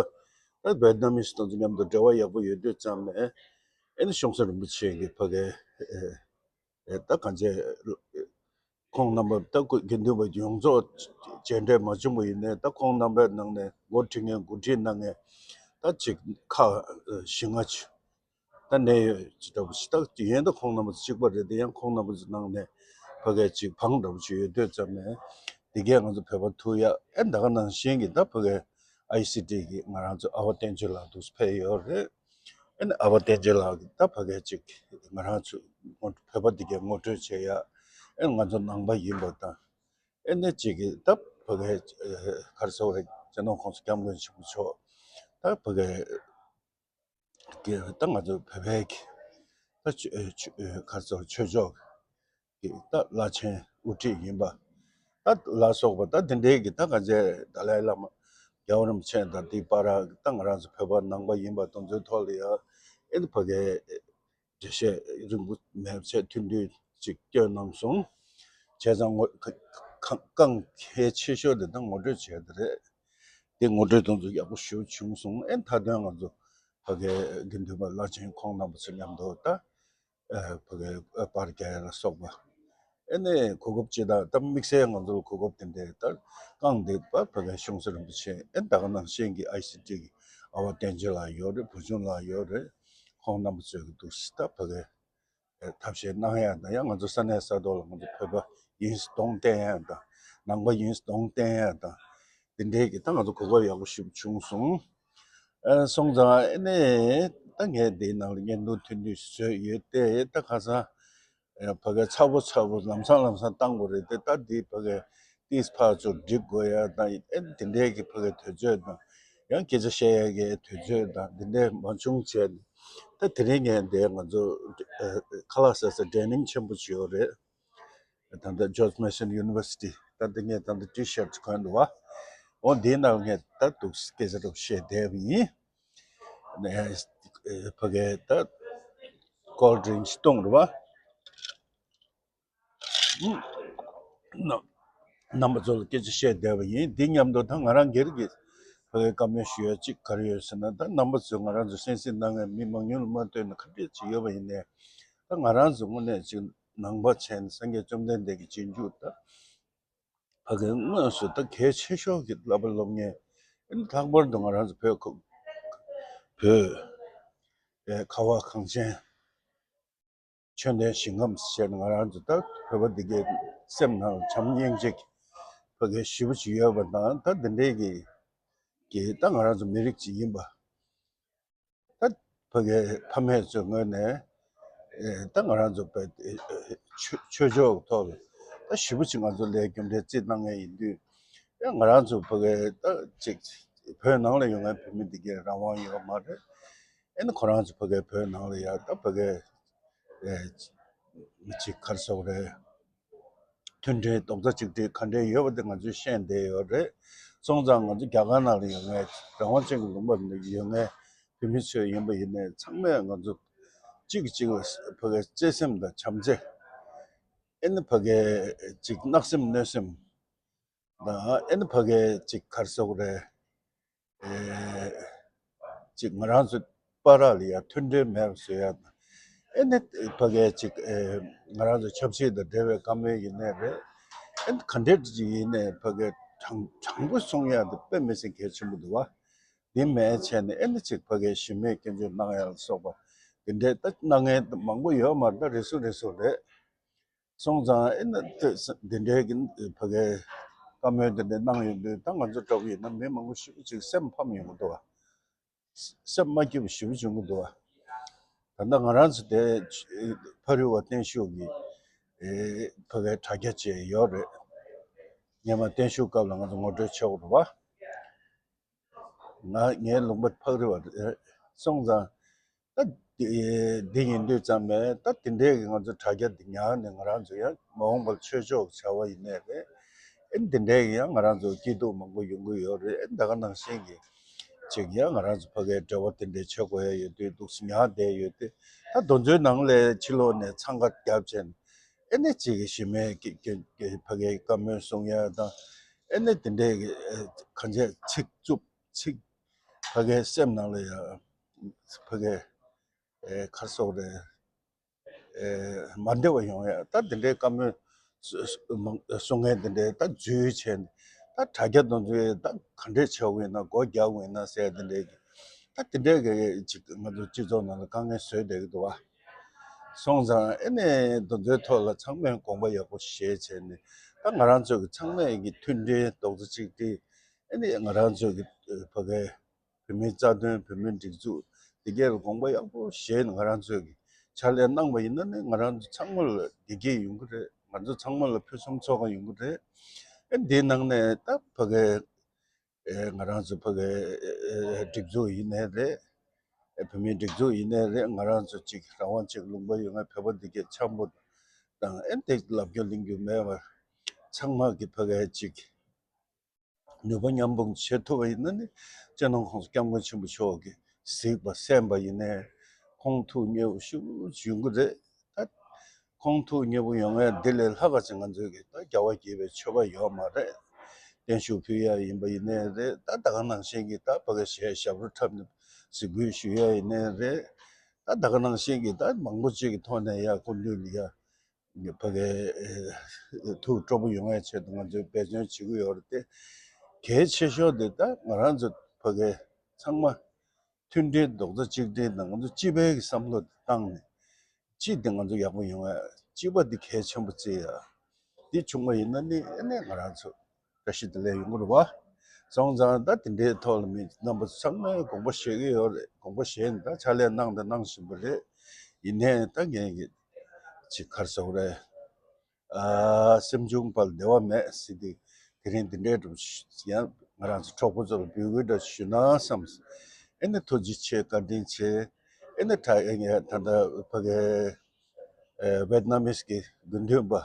ད་ཝེ་ཏི་ནམ་མི་སི་དང་ཚོ་མཉམ་དུ་འབྲེལ་བ་ཡག་པོ་ཡོད་དུས་ཙམ་ནས་ཨེ་ནི་གཤོང་སྲིད་རིན་པོ་ཆེ་གི་ཕ་གའི་ཨེ་ཨེ་ད་གང་ཅི་ཁོང་རྣམ་པ་ད་དགེ་འདུན་པ་ཡོངས་རྫོགས་མཇལ་འཕྲད་མ་བྱུང་བ་ཡིན་ནའི་ད་ཁོང་རྣམ་པའི་ནང་ནས་འགོ་ཁྲིད་མཁན་འགོ་ཁྲིད་གནང་མཁན་ད་ཅིག་ཁག་བཞི་ལྔ་ཅིག་ད་གནད་ཡོད་ཅིག་འདྲ་པོ་ཞིག་ད་ཡིན་ད་ཁོང་རྣམ་པ་ཚོ་གཅིག་པ་རེད། དེ་ཡང་ཁོང་རྣམ་པ་ཚོ་ནང་ནས་ཕ་གའི་ཅིག་བང་འདྲ་པོ་ཞིག་ཡོད་དུས་ཙམ་ནས་དེ་གས་ང་ཚོ་བོད་པ་ཐུག་ཡ་ཨེ་ད་ག་ནང་བཞིན་གྱི་ད་ཕ་གའི་ཨའི་སི་ཊི་གི་ང་རང་ཚོ་ཨ་བ་བསྟན་ཆོས་ལགས་འདུག་ཕེབས་ཡོད་རེད། ཨེ་ནི་ཨ་བ་བསྟན་ཆོས་ལགས་ཀྱིས་ད་ཕ་གའི་ཅིག་ང་རང་ཚོ་ངོ་བོད་པ་འདི་གའི་ངོ་སྤྲོད་བྱེད་ཡ་ཨེ་ང་ཚོ་ནང་པ་ཡིན་པ་དང་ཨེ་ནི་ཅིག་གིས་ད་ཕ་གའི་ཨེ་ག་རེ་ཟེར་བ་རེད། སྤྱི་ནོར་༸གོང་ས་༸སྐྱབས་མགོན་ཆེན་པོ་མཆོག་ད་ཕ་གའི་གི་ད་ང་ཚོ་བོད་པའི་གི་ད་ཆོས་ཨེ་ཆོས་ཨེ་ག་རེ་ཟེར་བ་ཆོས་ཕྱོགས་ཀྱི་ད་བླ་ཆེན་དབུ་ཁྲིད་ཡིན་པ་ད་ལ་སོགས་པ་ད་དེ་འདྲའི་གི་ད་ག་ཚད་ཏཱ་ལའི་བླ་མ་རྒྱལ་བ་རིན་པོ་ཆེ་དང་དེའི་བར་ད་ང་རང་ཚོ་བོད་པ་ནང་པ་ཡིན་པ་དེ་ཚོའི་ཐོག་ལ་ཡང་ཨེ་ནི་ཕ་གའི་འགྲེལ་བཤད་རིང་པོ་མེད་པ་བྱས་ཐུང་ཐུང་ཅིག་བསྐྱོན་གནང་སོང་། བྱས་ཙང་ངོ་ཁ་ཁ་རྐང་གལ་ཆེ་ཤོས་དེ་ད་ངོ་སྤྲོད་བྱས་དེ་རེད། དེ་ངོ་སྤྲོད་དེ་ཚོ་ཡག་པོ་ཞེ་པོ་བྱུང་སོང་། ཨེ་མཐའ་དོན་ང་ཚོ་ཕ་གའི་དགེ་འདུན་པ་བླ་ཆེན་ཁོང་རྣམ་པ་ཚོ་མཉམ་དུ་ད་ཨ་ཕ་གའི་ཨ་པར་རྒྱག་ཡ་ལ་སོགས་པ། ཨེ་ནས་གོ་སྐབས་ཅིག་དང་ད་དམིགས་བསལ་ང་ཚོར་གོ་སྐབས་དེ་འདྲའི་ད་བསྐངས་འདུག་པ། ཕ་གའི་གཤོང་སྲིད་རིན་པོ་ཆེ་ཨེ་ད་ག་ནང་བཞིན་གྱི་ཨའི་སི་ཊི་གི་ཨ་བ་བསྟན་ཆོས་ལགས་ཡོད་རེད། བུ་ཆུང་ལགས་ཡོད་རེད། ཁོང་རྣམ་པ་ཚོས་ཀྱི་འདུག་སེ་ད་ཕ་གའི་ཨེ་ཐབས་ཤེས་གནང་ཡ་དང་ཡང་ང་ཚོ་ས་གནས་ས་ཐོག་ལ་ང་ཚོ་བོད་པ་ཡིན་ཟེར་གདོང་བསྟན་ཡ་དང་ནང་པ་ཡིན་ཟེར་གདོང་བསྟན་ཡ་དང་དེ་འདྲའི་གི་ད་ང་ཚོ་གོ་སྐབས་ཡག་པོ་ཞིག་བྱུང་སོང་། ཨ་སོང་ཙང་ཨེ་ནས་ད་ངས་འདིའི་ནང་ལ་བརྙན་ཐུང་ཐུང་ཐུང་བཟོས་ཡོད་དེ་ད་ཁ་སང་ཨ་ཕ་གི་ཚ་པོ་ཚ་པོ་ལམ་སང་ལམ་སང་བཏང་དགོས་རེད་དེ། ད་འདི་ཕ་གི་ཏིས་ཕར་ཚུར་སྒྲིག་དགོས་ཡ་དང་ཨེ་དེ་འདྲའི་གི་ཕ་གི་དུས་ཚོད་དང་ཡང་སྐད་ཆ་བཤད་ཡ་གི་དུས་ཚོད་དང་འདི་འདྲའི་མ་བྱུང་བྱས་ནས་ད་དེ་རིང་ངས་འདི་ང་ཚོ་ཨ་ཁ་ལག་ཟ་ས་ཊེ་རེ་ནིང་ཆེན་པོ་ཅིག་ཡོད་རེད། ད་ལྟ་ཇོརྗ་མེ་སོན་ཡུ་ནི་ཝར་སི་ཊི་ད་ལྟ་ངས་ད་ལྟ་ཊི་ཤར་ཊི་གོན་འདུག་བ། འོ་འདིའི་ནང་ངས་ད་འདུག་སྐད་ཆ་རོབ་བཤད་བསྡད་པ་ཡིན། ནས་ཕ་གའི་ད་ཀོལ་ཌི་རིང་ཅིག་བཏུང་རེད་བ། རྣམ་པ་ཚོ་ལ་སྐད་ཆ་བཤད་བསྡད་པ་ཡིན། འདི་མཉམ་དུ་ད་ང་རང་སྒེར་གྱི་ཕ་གའི་བཀའ་མོལ་ཞུ་ཡ་གཅིག་ག་རེ་ཡོད་ཟེར་ན། ད་རྣམ་པ་ཚོས་ང་རང་ཚོ་གསན་གཟིགས་གནང་མཁན་མི་མང་ཉུང་ལ་མ་ལྟོས་ན་ག་འདྲས་ཅིག་ཡོད་པ་ཡིན་ནའི་ད་ང་རང་ཚོ་དངོས་གནས་ཅིག་ནང་པ་བྱས་ནས་སངས་རྒྱས་བཅོམ་ལྡན་འདས་ཀྱི་རྗེས་འཇུག་ད་ཕ་གིའི་དངོས་སུ་ད་གལ་ཆེ་ཤོས་ཀྱི་བསླབ་པ་སློབ་གཉེར་ཨེ་ནི་ལྷག་པར་དུ་ང་རང་ཚོ་བོད་ཁོ་བོད་ཨེ་ཁ་བ་གངས་ཅན་ཆོས་ལྡན་ཞིང་ཁམས་ཟེར་ནས་ང་རང་ཚོ་ད་བོད་པ་འདི་གའི་སེམས་ནང་ལ་བྱམས་སྙིང་རྗེ་ཕ་གི་ཞེ་པོ་ཅིག་ཡོད་པ་དང་ད་འདི་འདྲའི་གི་གི་ད་ང་རང་ཚོ་མི་རིགས་ཅིག་ཡིན་པ། ད་ཕ་གིའི་ཕ་མེས་ཚོའི་ངོས་ནས་ཨེ་ད་ང་རང་ཚོ་བོད་ཨེ་ཨེ་ཆོས་ཆོས་ཕྱོགས་ཐོག་ལ་ད་ཞེ་པོ་ཅིག་ང་ཚོ་ལ་རྒྱུ་འབྲས་རྩིས་གནང་མཁན་ཡིན་དུས་ཨེ་ང་རང་ཚོ་ཕ་གིའི་ད་ཅིག་བོད་ནང་ལ་ཡོད་མཁན་བོད་མི་འདི་གའི་རང་དབང་ཡོད་མ་རེད། ཨེ་ནི་ཁོ་རང་ཚོ་ཕ་གིའི་བོད་ནང་ལ་ཡ་ད་ཕ་གིའི་ཨེ་ཅིག་ག་རེ་ཟེར་དགོས་རེད། མཐུན་སྒྲིལ་རྡོག་རྩ་གཅིག་སྒྲིལ་ག་འདྲས་ཡོད་པ་དེ་ང་ཚོས་ཤེས་བསྡད་ཡོད་རེད། སོང་ཙང་ང་ཚོ་རྒྱ་གར་ནང་ལ་ཡོད་མཁན་རང་དབང་ཅན་གྱི་ལུང་པ་ནང་ཡོད་མཁན་བོད་མི་ཚོ་ཡིན་པ་ཡིན་ནའི་ཚང་མས་ང་ཚོ་གཅིག་གིས་གཅིག་ལ་ཕ་གིའི་བརྩེ་སེམས་དང་བྱམས་བརྩེ། ཨེ་ནི་ཕ་གིའི་ཅིག་བརྣག་སེམས་གནོད་སེམས་དང་ཨེ་ནི་ཕ་གིའི་ཅིག་ག་རེ་ཟེར་དགོས་རེད། ཨེ་ཅིག་ང་རང་ཚོ་བར་ལ་ཡ་མཐུན་སྒྲིལ་མེད་པ་བཟོ་ཡ་དང་། ཨེ་ནི་ཕ་གིའི་ཅིག་ཨེ་ང་རང་ཚོ་ཆབ་སྲིད་དང་འབྲེལ་བའི་བཀའ་མོལ་ཡིན་ནའི་རེད། ཨེ་ནི་ག་འདྲས་ཅིག་ཡིན་ནའི་ཕ་གིའི་དྲང་དྲང་པོ་གསུང་ཡ་དེ་དཔེ་མི་སྲིད་གལ་ཆེན་པོ་འདུག་བ། དེ་མེད་བྱས་ནས་ཨེ་ནི་ཅིག་ཕ་གིའི་གཞི་མེད་སྐྱོན་བརྗོད་གནང་ཡ་ལ་སོགས་པ་ དེ་འདྲའི་ད་གནང་མཁན་མང་པོ་ཡོད་མ་རེད། ད་རེ་ཟུང་རེ་ཟུང་རེད། སོང་ཙང་ཨེ་ན་དེ་འདི་འདྲའི་གི་ཕ་གའི་བཀའ་མོལ་འདི་འདྲའི་གནང་ཡོང་དུས། ད་ང་ཚོ་འདྲ་བོ་ཡིན་ན་མི་མང་པོ་ཞེ་པོ་ཅིག་སེམས་ཕམ་ཡོང་གི་འདུག་བ། སེམས་མ་སྐྱིད་པ་ཞེ་པོ་བྱུང་གི་འདུག་བ། ད་ལྟ་ང་རང་ཚོ་དེ་ཕ་རི་བ་བརྟན་བཞུགས་ཀྱི་ཨེ་ཕ་གའི་དྲ་རྒྱ་བཅས་ཡོད་རེད། སྔོན་མ་བརྟན་བཞུགས་སྐབས་ལ་ང་ཚོ་ངོ་སྤྲོད་བྱེད་དགོས་རེད་བ། ང་ངའི་ལུང་པ་ཕག་རི་བ་རེད། སོང་ཙང་ད་འདི་འདི་ཡིན་དུས་ཙམ་ནས། ད་འདི་འདྲའི་གི་ང་ཚོ་དྲ་རྒྱ་འདི་ཉར་ནས། ང་རང་ཚོ་ཡང་མ་འོངས་པར་ཆོས་ཕྱོགས་བྱ་བ་ཡིན་ནའི་རེད། ཨེ་འདི་འདྲའི་གི་ཡང་ང་རང་ཚོ་སྐྱིད་སྡུག་མང་པོ་ཡོང་གི་ཡོད་རེད། ཨེ་ད་ག་ནང་བཞིན་གི་ཅིག་ཡང་ང་རང་ཚོ་ཕ་གའི་འབྲེལ་བ་དེ་འདྲའི་བྱེད་དགོས་ཡ་ཡོད་དུས། འདུག་སེ་ཉར་བསྡད་ཡོད་དུས། ད་དེ་ཚོའི་ནང་ལ་ཕྱི་ལོགས་ནས་འཚང་ཁ་བརྒྱབ་བྱས་ནས། ཨེ་ནས་ཅིག་གི་གཞི་མེད་ཀྱི་ཀྱི་ཀྱི་ཕ་གའི་བཀའ་མོལ་གསུང་ཡ་དང་། ཨེ་ནས་དེ་འདྲའི་གི་ཨེ་གང་བྱས་ཚིག་རྩུབ་ཚིག་ཕ་གའི་སེམས་ནང་ལ་ཡ་ཕ་གའི་ཨེ་ག་རེ་ཟེར་དགོས་རེད། ཨེ་མ་བདེ་བ་ཡོང་ཡ། ད་དེ་འདྲའི་བཀའ་མོལ་གསུང་མཁན་དེ་འདྲའི་ད་འཛུལ་བྱས་ནས། ད་དྲ་རྒྱ་དེ་ཚོའི་ད་ག་འདྲས་བྱེད་དགོས་ཡིན་ན། སྒོ་རྒྱག་དགོས་ཡིན་ན་ཟེར། དེ་འདྲའི་གི་ད་དེ་འདྲའི་གི་ཅིག་ང་ཚོ་སྤྱི་ཚོགས་ནང་ལ་དཀའ་ངལ་བཟོས་བསྡད་ཀྱི་འདུག་བ། སོང་ཙང་ཨེ་ནས་དེ་ཚོའི་ཐོག་ལ་ཚང་མས་དགོངས་པ་ཡག་པོ་བཞེས་བྱས་ནས། ད་ང་རང་ཚོ་གི་ཚང་མས་ཀྱི་མཐུན་སྒྲིལ་རྡོག་རྩ་གཅིག་སྒྲིལ། ཨེ་ནས་ང་རང་ཚོ་གི་ཨེ་ཕ་གའི་བོད་མིའི་རྩ་དོན། བོད་མིའི་སྒྲིག་འཛུགས་འདི་གའི་དགོངས་པ་ཡག་པོ་བཞེས་ནས་ང་རང་ཚོས་ཀྱི་ཕྱག་ལས་གནང་བ་ཡིན་ན་ནི། ང་རང་ཚོ་ཚང་མ་ལ་བདེ་སྐྱིད་ཡོང་གི་རེད། ང་ཚོ་ཚང་མ་ལ་ཕུན་སུམ་ཚོགས་པ་ཡོང་གི་རེད། ཨེ་འདིའི་ནང་ནས་ད་ཕ་གའི་ཨེ་ང་རང་ཚོ་ཕ་གའི་ཨེ་ཨེ་སྒྲིག་འཛུགས་ཡིན་ནའི་རེད། ཨེ་བོད་མིའི་སྒྲིག་འཛུགས་ཡིན་ནའི་རེད། ང་རང་ཚོ་ཅིག་རང་དབང་ཅིག་ལུང་པ་ཡོད་མཁན་བོད་པ་འདི་གའི་འཆམ་པོ་དང་། ཨེ་འདི་ལབ་རྒྱུ་གླེང་རྒྱུ་མེད་པར། ཚང་མ་གི་ཕ་གའི་ཅིག་ནུས་པ་མཉམ་སྤུངས་བྱེད་ཐུབ་པ་ཡིན་ན་ནི། སྤྱི་ནོར་༸གོང་ས་༸སྐྱབས་མགོན་ཆེན་པོ་མཆོག་གིས་གཟིགས་པ་གསན་པ་ཡིན་ནའི། ཁོང་ཐུགས་མཉེས་པོ་ཞེ་པོ་ཡོང་གི་རེད། ད་ཁོང་ཐུགས་མཉེས་པོ་ཡོང་ཡ་འདི་ལས་ལྷག་ག་ཅིག་ང་ཚོས་ཀྱི་ད་རྒྱལ་བ་དགྱེས་པའི་མཆོད་པ་ཡོད་མ་རེད། བརྟན་བཞུགས་ཕུལ་ཡ་ཡིན་པ་ཡིན་ནའི་རེད། ད་ད་ག་ནང་བཞིན་གྱི་ད་ཕ་གའི་གཞས་ཞབས་བྲོ་འཁྲབ་ནས་གཟིགས་འབུལ་ཞུ་ཡ་ཡིན་ནའི་རེད། ད་ད་ག་ནང་བཞིན་གྱི་ད་མང་པོ་ཅིག་གི་ཐོག་ནས་ཡ་སྐུ་མདུན་ལ་ཡ་ཕ་གའི་ཨེ་ཐུགས་སྤྲོ་པོ་ཡོང་ཡ་ཆེད་དུ་ང་ཚོས་འབད་བརྩོན་བྱེད་ཀྱི་ཡོད་རེད་དེ། གལ་ཆེ་ཤོས་དེ་ད་ང་རང་ཚོ་ཕ་གའི་ཚང་མ་མཐུན་སྒྲིལ་རྡོག་རྩ་གཅིག་སྒྲིལ་དང་། ང་ཚོ་སྤྱི་པའི་གི་བསམ་བློ་དེ་བཏང་ནས། སྤྱི་དེ་ང་ཚོ་ཡག་པོ་ཡོང་ཡ། སྤྱི་པ་འདི་གལ་ཆེན་པོ་བརྩི་ཡ། འདི་བྱུང་བ་ཡིན་ན་ནི་ཨ་ནི་ང་རང་ཚོ་བཀྲ་ཤིས་བདེ་ལེགས་ཡོང་གི་རེད་བ། སོང་ཙང་ད་དེ་འདྲའི་ཐོག་ལ་མི་རྣམ་པ་ཚང་མས་དགོངས་པ་བཞེས་ཀྱི་ཡོད་རེད། དགོངས་པ་བཞེས་ནས་ད་ཕྱག་ལས་གནང་དང་གནང་བཞིན་པ་རེད། ཡིན་ནའི་ད་ངས་ཀྱི་ཅིག་ག་རེ་ཟེར་དགོས་རེད། ཨ་སེམས་བྱུང་བར་བདེ་བ་མེད་ཟེར་དུས། དེ་རིང་འདི་འདྲའི་འདྲ་ཡང་ང་རང་ཚོ་གྲོགས་པོ་ཚོ་ལ་འབོད་སྐུལ་འདྲ་ཞུ་ན་བསམ། ཨེ་ནི་ཐུགས་རྗེ་ཆེ། བཀའ་དྲིན་ཆེ། ཨེ་ནི་ད་ད་ལྟ་ཕ་གའི་ཨེ་ཝེད་ནམ་མིས་གི་དགེ་འདུན་པ།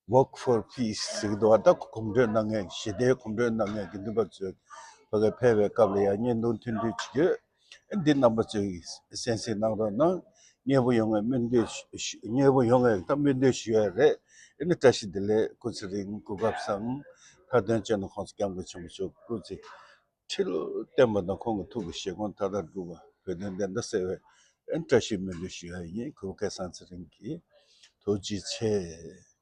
Walk for Peace ཟེར་གྱི་འདུག་བ། ད་གོམ་བགྲོད་གནང་མཁན། ཞི་བདེའི་གོམ་བགྲོད་གནང་མཁན་དགེ་འདུན་པ་ཚོས་ཕ་གིར་ཕེབས་པའི་སྐབས་ལ་ཡང་བརྙན་ཐུང་ཐུང་ཐུང་ཅིག་ཡོད། ཨེ་འདི་རྣམ་པ་ཚོས་གསན་གཟིགས་གནང་རོགས་གནང་། མཉེས་པོ་ཡོང་བའི་སྨོན་འདུན་ཞུ། མཉེས་པོ་ཡོང་བའི་ད་སྨོན་འདུན་ཞུ་ཡ་རེད། ཨེ་ནི་བཀྲ་ཤིས་བདེ་ལེགས། སྐུ་ཚེ་རིང་། གོ་སྐབས་བཟང་། མཐའ་དོན་སྤྱི་ནོར་༸གོང་ས་༸སྐྱབས་མགོན་ཆེན་པོ་མཆོག་སྐུ་ཚེ་ཁྲི་ལོ་བརྟན་པ་དང་། ཁོང་གི་ཐུགས་ཀྱི་བཞེད་དགོངས་མཐའ་དག་འགྲུབ་པ། བོད་དོན་བདེན་མཐའ་གསལ་བའི་ཨེ་བཀྲ་ཤིས་སྨོན་འདུན་ཞུ་ཡ་ཡིན། གུས་པ་སྐལ་བཟང་ཚེ་རིང་གིས། ཐུགས་རྗེ་ཆེ།